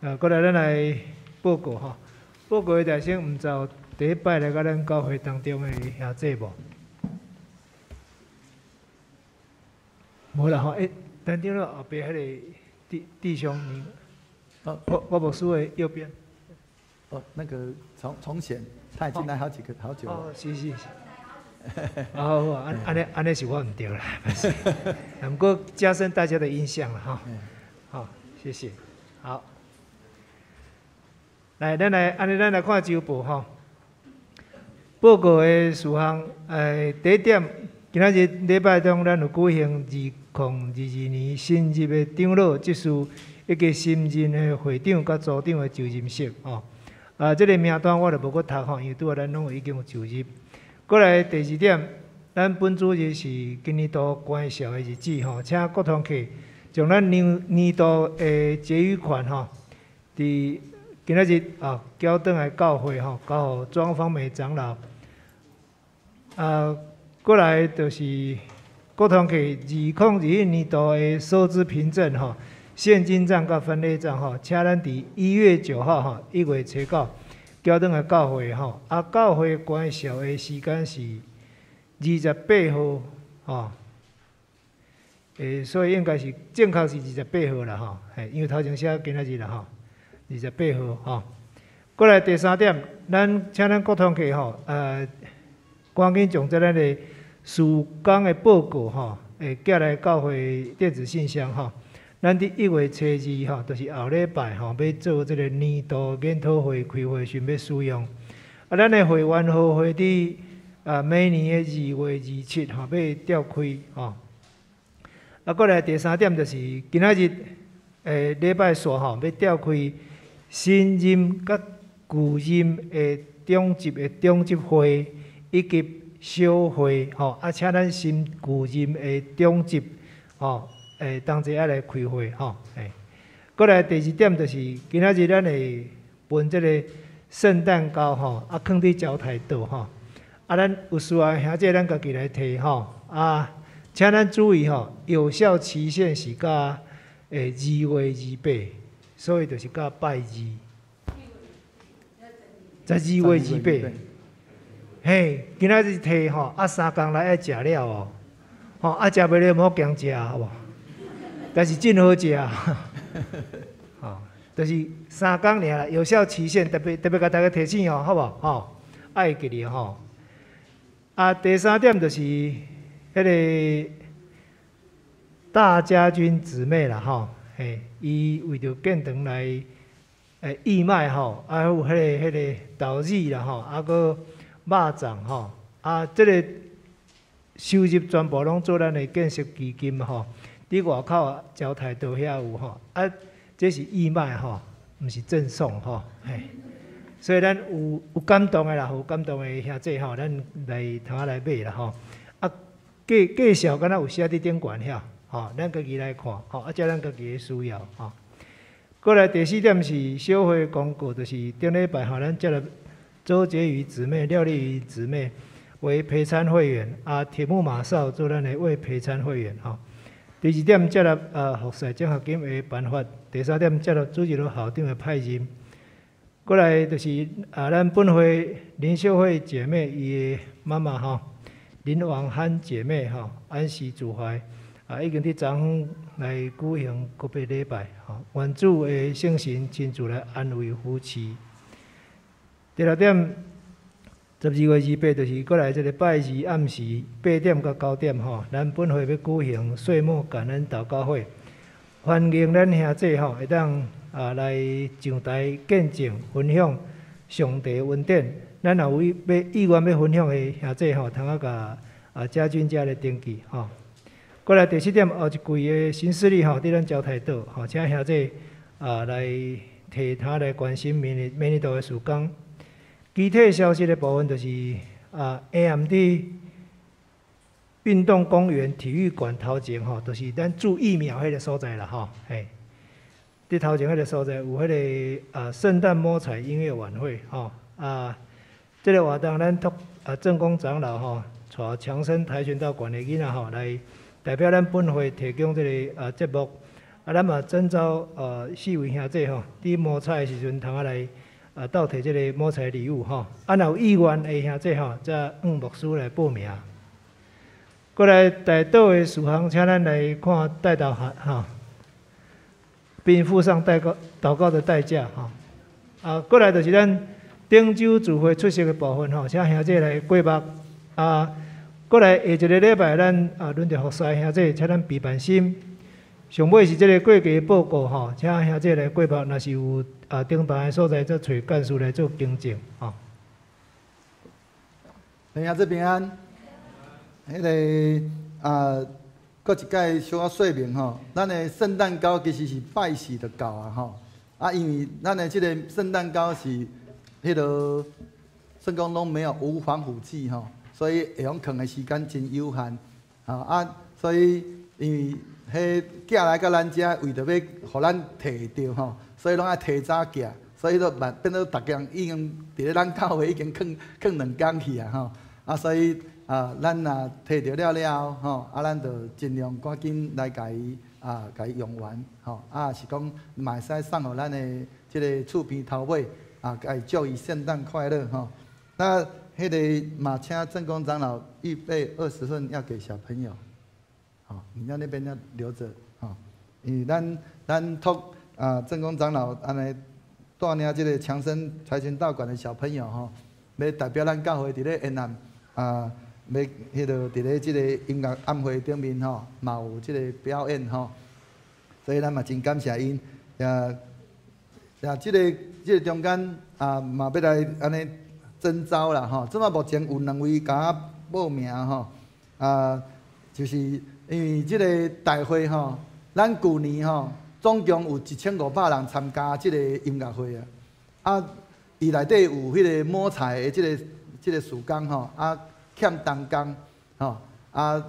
啊，過來咱來報告吼，報告的大聲，毋知有第一擺來到咱教會當中的兄弟無？無啦吼，欸，等陣咯，後壁彼个弟弟兄，你，哦，我牧師的右邊。哦，那個從從前，他已經來好幾個好久了。哦，是是是。好好，按按呢按呢是我毋對啦，毋過加深大家的印象啦，吼。好，謝謝。好，來，咱來按呢，咱來看週報吼。報告的事項，第一點，今仔日禮拜中，咱有舉行2022年新入的長老執事以及新任的會長佮組長的就任式吼。啊，這个名單我就無閣讀吼，因為拄仔咱攏已經有就任。過來第二點，咱本主日是今年度關紹的日子吼，請各堂客將咱年年度的結餘款吼，佇今仔日啊交轉來教會吼，交予莊方美長老。啊，過來就是各堂客2021年度的收支憑證吼，現金帳佮分類帳吼，請咱佇1月9號吼，1月初9交轉來教會吼。啊，教會關紹的時間是28號吼。所以應該是正確是28號啦吼，嘿，因為頭前寫今仔日啦吼，二十八號吼。過來第三點，咱請咱各堂客吼，趕緊將這咱的事工的報告吼，會寄來教會電子信箱吼。咱佇1月初2吼，就是後禮拜吼，欲做這个年度研討會開會時欲使用。啊，咱的會員號會佇每年的2月27吼，欲召開吼。啊，過來第三點就是今仔日禮拜四吼，欲召開新任佮舊任的長執的長執會以及小會吼，啊，請咱新舊任的長執吼，同齊愛來開會吼，嘿。過來第二點就是今仔日咱會分這個聖誕糕吼，啊，囥佇交台桌吼，啊，咱有需要的兄弟咱家己來提吼，啊，請咱注意吼，有效期限是到2月28，所以就是到拜二，12月28。嘿，今仔日提吼，啊，3工內愛食了哦，吼，啊，食袂了毋好強食，好無？但是真好食，吼，就是3工爾啦，有效期限特別特別共大家提醒哦，好無？吼，愛會記得吼。啊，第三點就是彼个大家軍姊妹啦，吼，嘿，伊為著建堂來義賣吼，啊有彼个豆子啦，吼，啊閣肉粽吼，啊，這个收入全部攏做咱的建設基金吼。佇外口交台桌遐有吼，啊，這是義賣吼，毋是贈送吼，嘿。所以咱有有感動的啦，有感動的兄弟吼，咱來通仔來買啦吼。啊，介紹敢若有寫佇頂懸遐，吼，咱家己來看，吼，啊，這咱家己的需要吼。過來第四點是小會公告，就是頂禮拜吼，咱接了周杰瑜姊妹、廖麗瑜姊妹為陪餐會員，啊，鐵木馬少做咱的為陪餐會員吼。第二點，接納服侍獎學金的辦法；第三點，接納主日學校長的派任。過來就是啊，咱本會林秀慧姐妹伊的媽媽吼，林王漢姐妹吼，安息主懷啊，已經佇昨昏來舉行告別禮拜吼，願主的聖神親自來安慰扶持。第六點，12月28就是過來這个拜二暗時8點到9點吼，咱本會欲舉行歲末感恩禱告會，歡迎咱兄弟吼會當啊來上台見證分享上帝恩典。咱若有欲意願欲分享的兄弟吼，通仔共啊家軍遮來登記吼。過來第七點，後一季的新勢力吼，佇咱交台島吼，請兄弟啊來提他來關心明年明年度的事工。具體消息的部分就是啊，AMD 運動公園體育館頭前吼，就是咱注疫苗彼个所在啦吼，嘿。佇頭前彼個所在有彼个啊聖誕摸彩音樂晚會吼啊，這个活動咱託啊正公長老吼，帶強生跆拳道館的囡仔吼來代表咱本會提供這个啊節目啊，咱嘛徵召四位兄弟吼，佇摸彩的時陣通仔來鬥提這个摸彩禮物吼。啊，若有意願的兄弟吼，才向牧師來報名。過來代禱的事項，請咱來看代禱函吼，並付上代告禱告的代價吼。啊，過來就是咱頂週聚會出席的部分吼，請兄弟來過目。啊，過來下一个禮拜，咱啊輪著服侍兄弟，請咱備辦心。上尾是這个過期報告吼，請兄弟來過目，若是有啊頂台的所在，則揣幹事來做更正吼。兄弟平安。彼个啊，閣一擺小可說明吼，咱的聖誕糕其實是拜四就到啊吼。啊，因為咱的這个聖誕糕是彼个算講攏沒有無防腐劑吼，所以會用囥的時間真有限。啊，所以因為彼寄來到咱遮，為著欲予咱提著吼，所以攏愛提早寄，所以都變做逐家已經佇咧咱教會已經囥囥兩工去啊吼。啊，所以啊，咱若提著了了後，吼，啊，咱就盡量趕緊來共伊啊，共伊用完，吼，啊，是講嘛會使送予咱的這个厝邊頭尾，啊，共伊祝伊聖誕快樂，吼。那彼个嘛，請正公長老預備20份要給小朋友，吼，你在那邊要留著，吼，因為咱託啊正公長老按呢帶領這个強生跆拳道館的小朋友，吼，欲代表咱教會佇咧延安啊。欲彼个佇咧這个音樂晚會頂面吼，嘛有這个表演吼，所以咱嘛真感謝𪜶。也也這个中間啊，嘛欲來按呢徵召啦吼。這馬目前有兩位共我報名吼，啊，就是因為這个大會吼，咱舊年吼總共有1500人參加這个音樂會啊。啊，伊內底有彼个摸彩的這个時間吼，啊。欠同工，吼啊！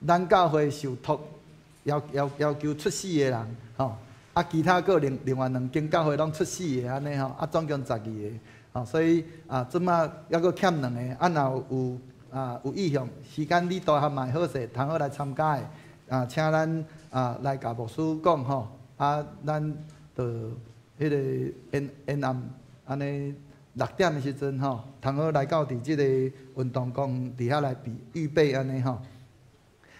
咱教會受託要求出四个人，吼啊！其他閣另外兩間教會攏出四个按呢吼，啊，總共12個，吼，所以啊，這馬猶閣欠兩個，啊，若有啊有意向，時間你大漢嘛會好勢，通好來參加的，啊，請咱啊來共牧師講吼，啊，咱就彼個延延暗按呢。6點的時陣吼，通好來到佇這个運動公園佇遐來備預備按呢吼。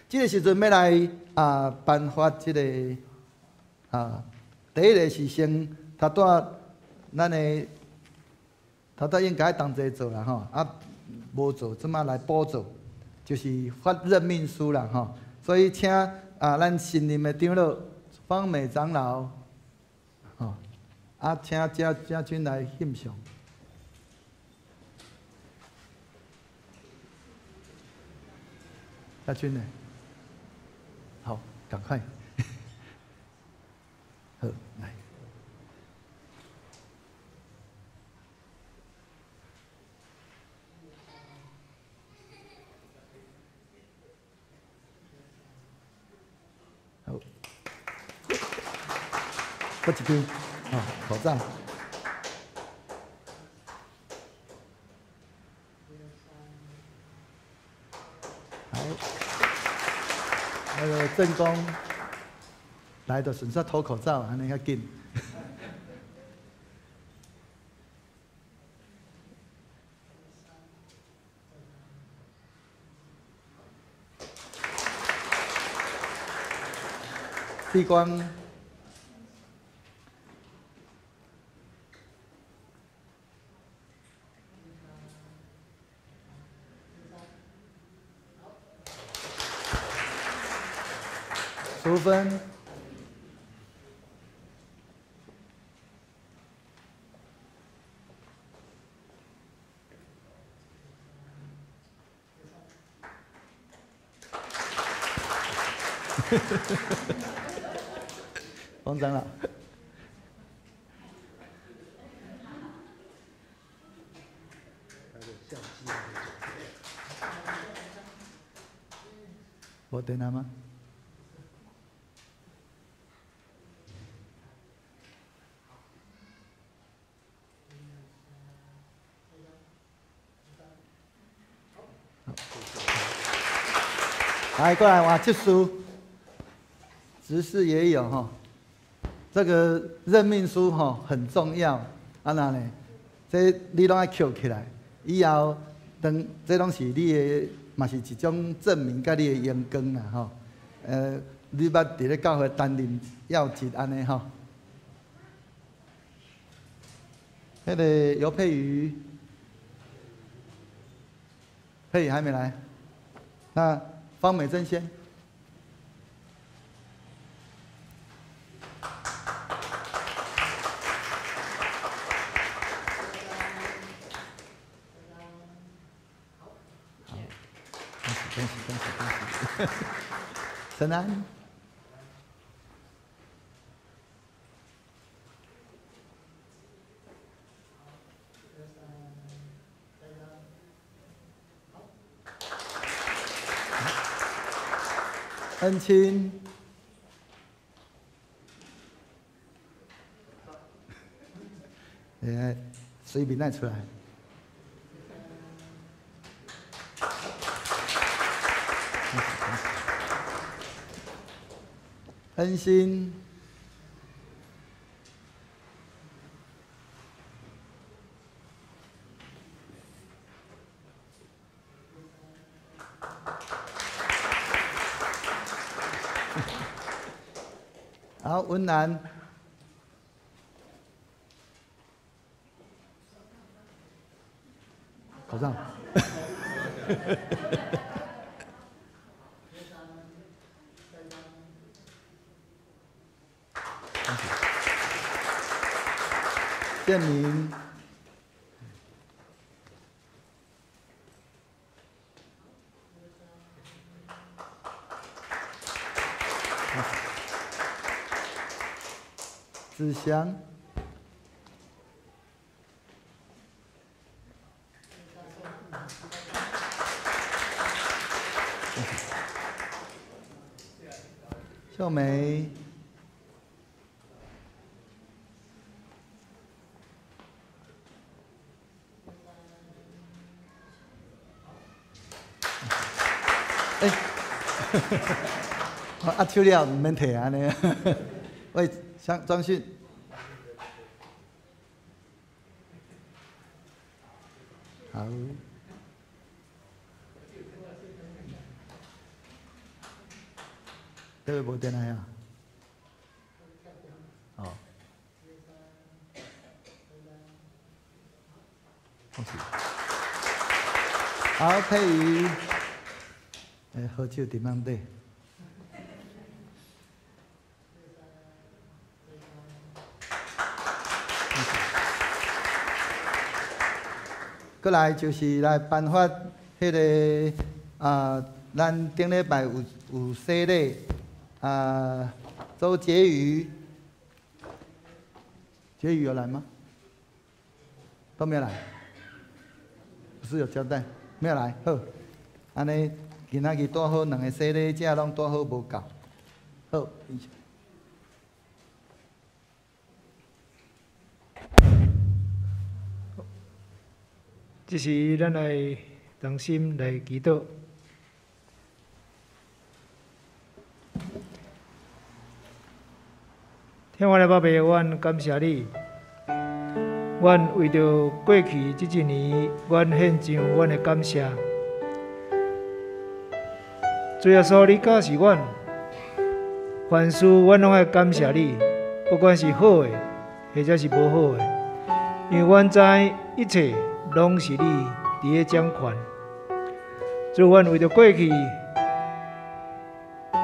這個時陣欲來啊頒發這个啊，第一个是先頭拄咱的頭拄應該同齊做啦吼，啊無做，這馬來補做，就是發任命書啦吼。所以請啊咱新任的長老方美長老，吼，啊請家家軍來獻上。家軍呢？好，趕快，好，來。好，閣一張，哦，口罩。好，那个正公來就順勢脫口罩，按呢較緊。地光。淑芬，王長老，無電啊嗎？來，過來換執事，執事也有吼。這個任命書吼很重要，啊那呢？這你攏愛抾起來，以後當這攏是你的，嘛是一種證明，佮你的榮光啦吼。你捌佇咧教會擔任要職按呢吼。彼個尤佩瑜，佩瑜還沒來，那方美珍先。恭喜恭喜恭喜！陳安，恩親，欸，隨便來出來。恩心，好，文蘭，口罩。建明，子祥，秀梅。欸，啊，手了毋免提按呢。喂，張張信，好。這個無電來啊？哦。恭喜。好，佩瑜。欸，好手佇網底。過來就是來頒發彼個啊，咱頂禮拜有洗禮啊，周杰瑜，杰瑜有來嗎？都沒有來，不是有交代，沒有來，好，按呢。今仔日拄好兩个洗禮者攏拄好無夠，好。這時，咱來同心來祈禱。天父的爸爸，阮感謝你，阮為著過去這一年，阮獻上阮的感謝。主耶穌，你教示阮，凡事阮攏愛感謝你，不管是好的，或者是無好的，因為阮知一切攏是你佇咧掌權。主，阮為著過去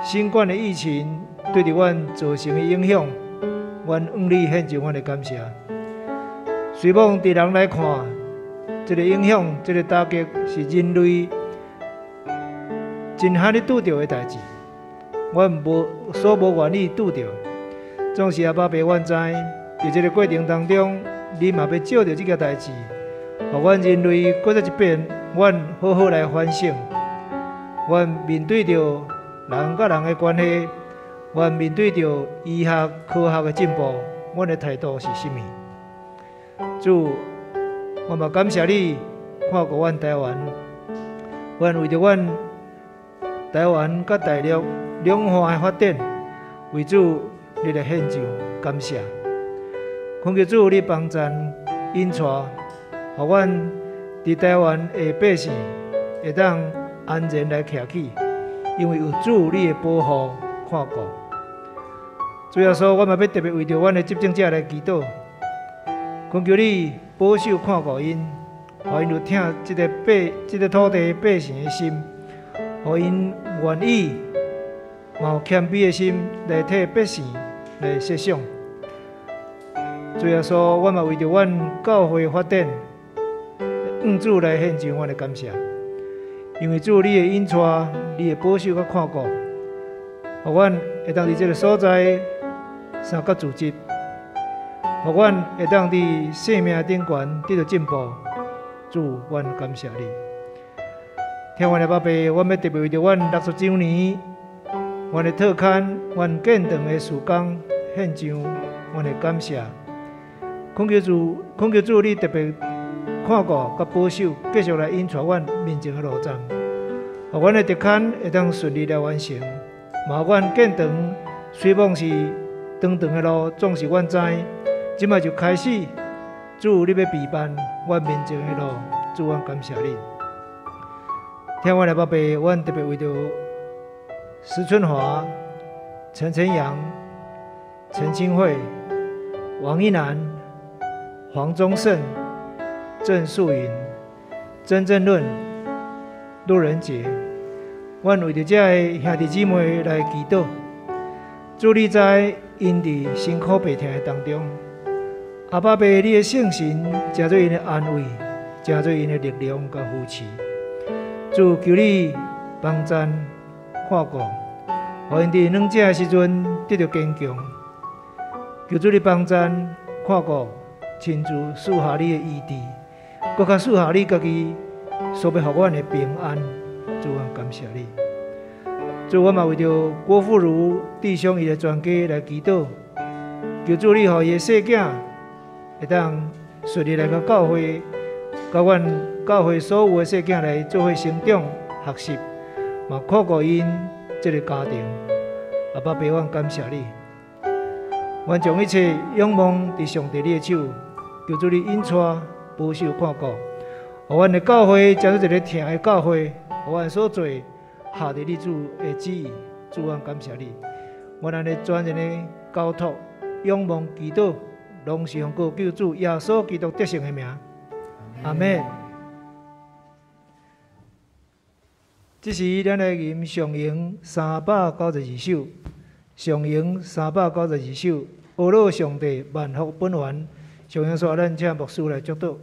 新冠的疫情對佇阮造成的影響，阮向你獻上阮的感謝。雖罔佇人來看，這個影響、這個打擊是人類真罕咧拄著的代誌，阮無所無願意拄著。總是阿爸爸，阮知，佇這個過程當中，你嘛欲藉著這件代誌，予阮人類閣再一遍，阮好好來反省。阮面對著人佮人的關係，阮面對著醫學科學的進步，阮的態度是啥物？主，我嘛感謝你看顧阮台灣，阮為著阮台灣佮大陸兩岸的發展，為主你來獻上感謝。懇求主你幫贊引帶，予阮佇台灣的百姓會當安然來徛起，因為有主你的保護看顧。主耶穌，我嘛欲特別為著阮的執政者來祈禱，懇求你保守看顧𪜶，予𪜶有疼這個土地百姓的心，予𪜶願意嘛有謙卑的心來替百姓來設想。主耶穌，我嘛為著阮教會發展，向主來獻上阮的感謝，因為主你的引帶、你的保守佮看顧，予阮會當佇這个所在三角組織，予阮會當佇生命頂懸得著進步。主，阮感謝你。聽阮的爸爸，阮欲特別為著阮60週年，阮的特刊、阮建堂的事工獻上阮的感謝。懇求主，懇求主，你特別看顧佮保守，繼續來引帶阮面前的路程，予阮的特刊會當順利來完成。嘛，阮建堂雖罔是長長的路，總是阮知，這擺就開始。主，你欲備辦阮面前的路，主，阮感謝你。聽阮的爸爸，阮特別為著石春華、陳晨陽、陳清慧、王一楠、黃宗盛、鄭素雲、曾正論、陸仁傑，阮為著這个兄弟姊妹來祈禱。主，你知𪜶佇辛苦病痛的當中，阿爸爸，你的聖神成做𪜶的安慰，成做𪜶的力量佮扶持。主，求你幫贊看顧，予𪜶佇軟弱的時陣得著堅強。求主你幫贊看顧，親自賜下你的醫治，閣較賜下你家己所欲予阮的平安。主，阮感謝你。主，我嘛為著郭富如弟兄伊的全家來祈禱，求主你予伊的細囝會當順利來到教會，佮阮教會所有的細囝來做伙成長學習，嘛看顧𪜶這个家庭。阿爸爸，阮感謝你。阮將一切仰望佇上帝你的手，求主你引帶、保守、看顧，予阮的教會成做一个疼的教會，予阮所做合佇你主的旨意。主，阮感謝你。阮按呢全然的交託、仰望、祈禱，攏是奉靠救主耶穌基督得勝的名。阿們。這時，咱來吟上詠392首，上詠392首，阿樂上帝萬福本源。上詠煞，咱請牧師來祝禱。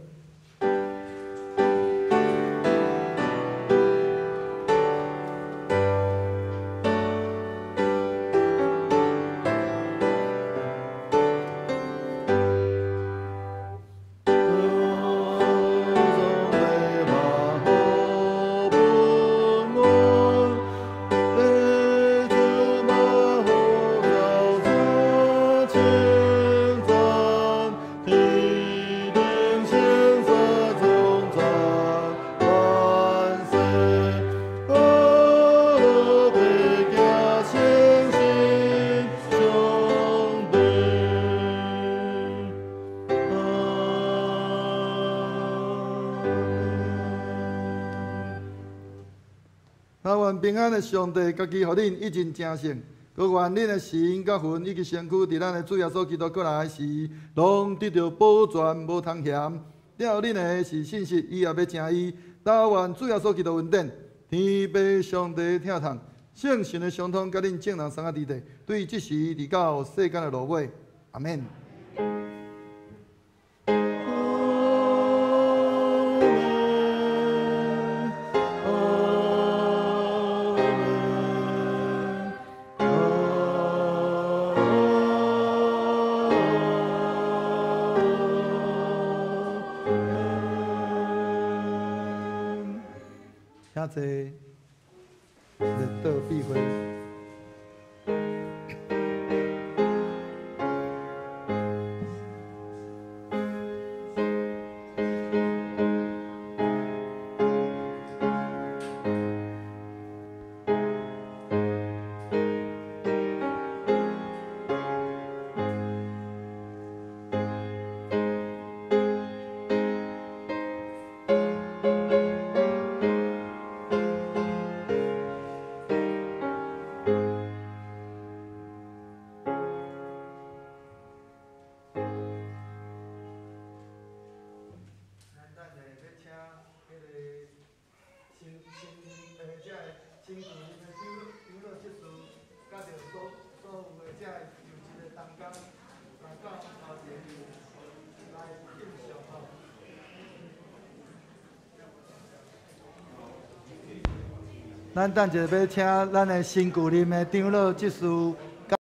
平安的上帝，家己予恁一盡成聖，閣願恁的神佮魂以及身軀，佇咱的主耶穌基督閣來時，攏得著保全，無通嫌。疼恁的是信實，伊也欲成伊。但願主耶穌基督恩典，天父上帝疼痛，聖神的相通，佮恁眾人相佮佇咧，對這時直到世間的落尾。阿們。請坐，列倒闭會。新舊林的長老執事，佮著所有的這个就職的同工來到頭前來敬上吼。咱等一下欲請咱的新舊林的長老執事。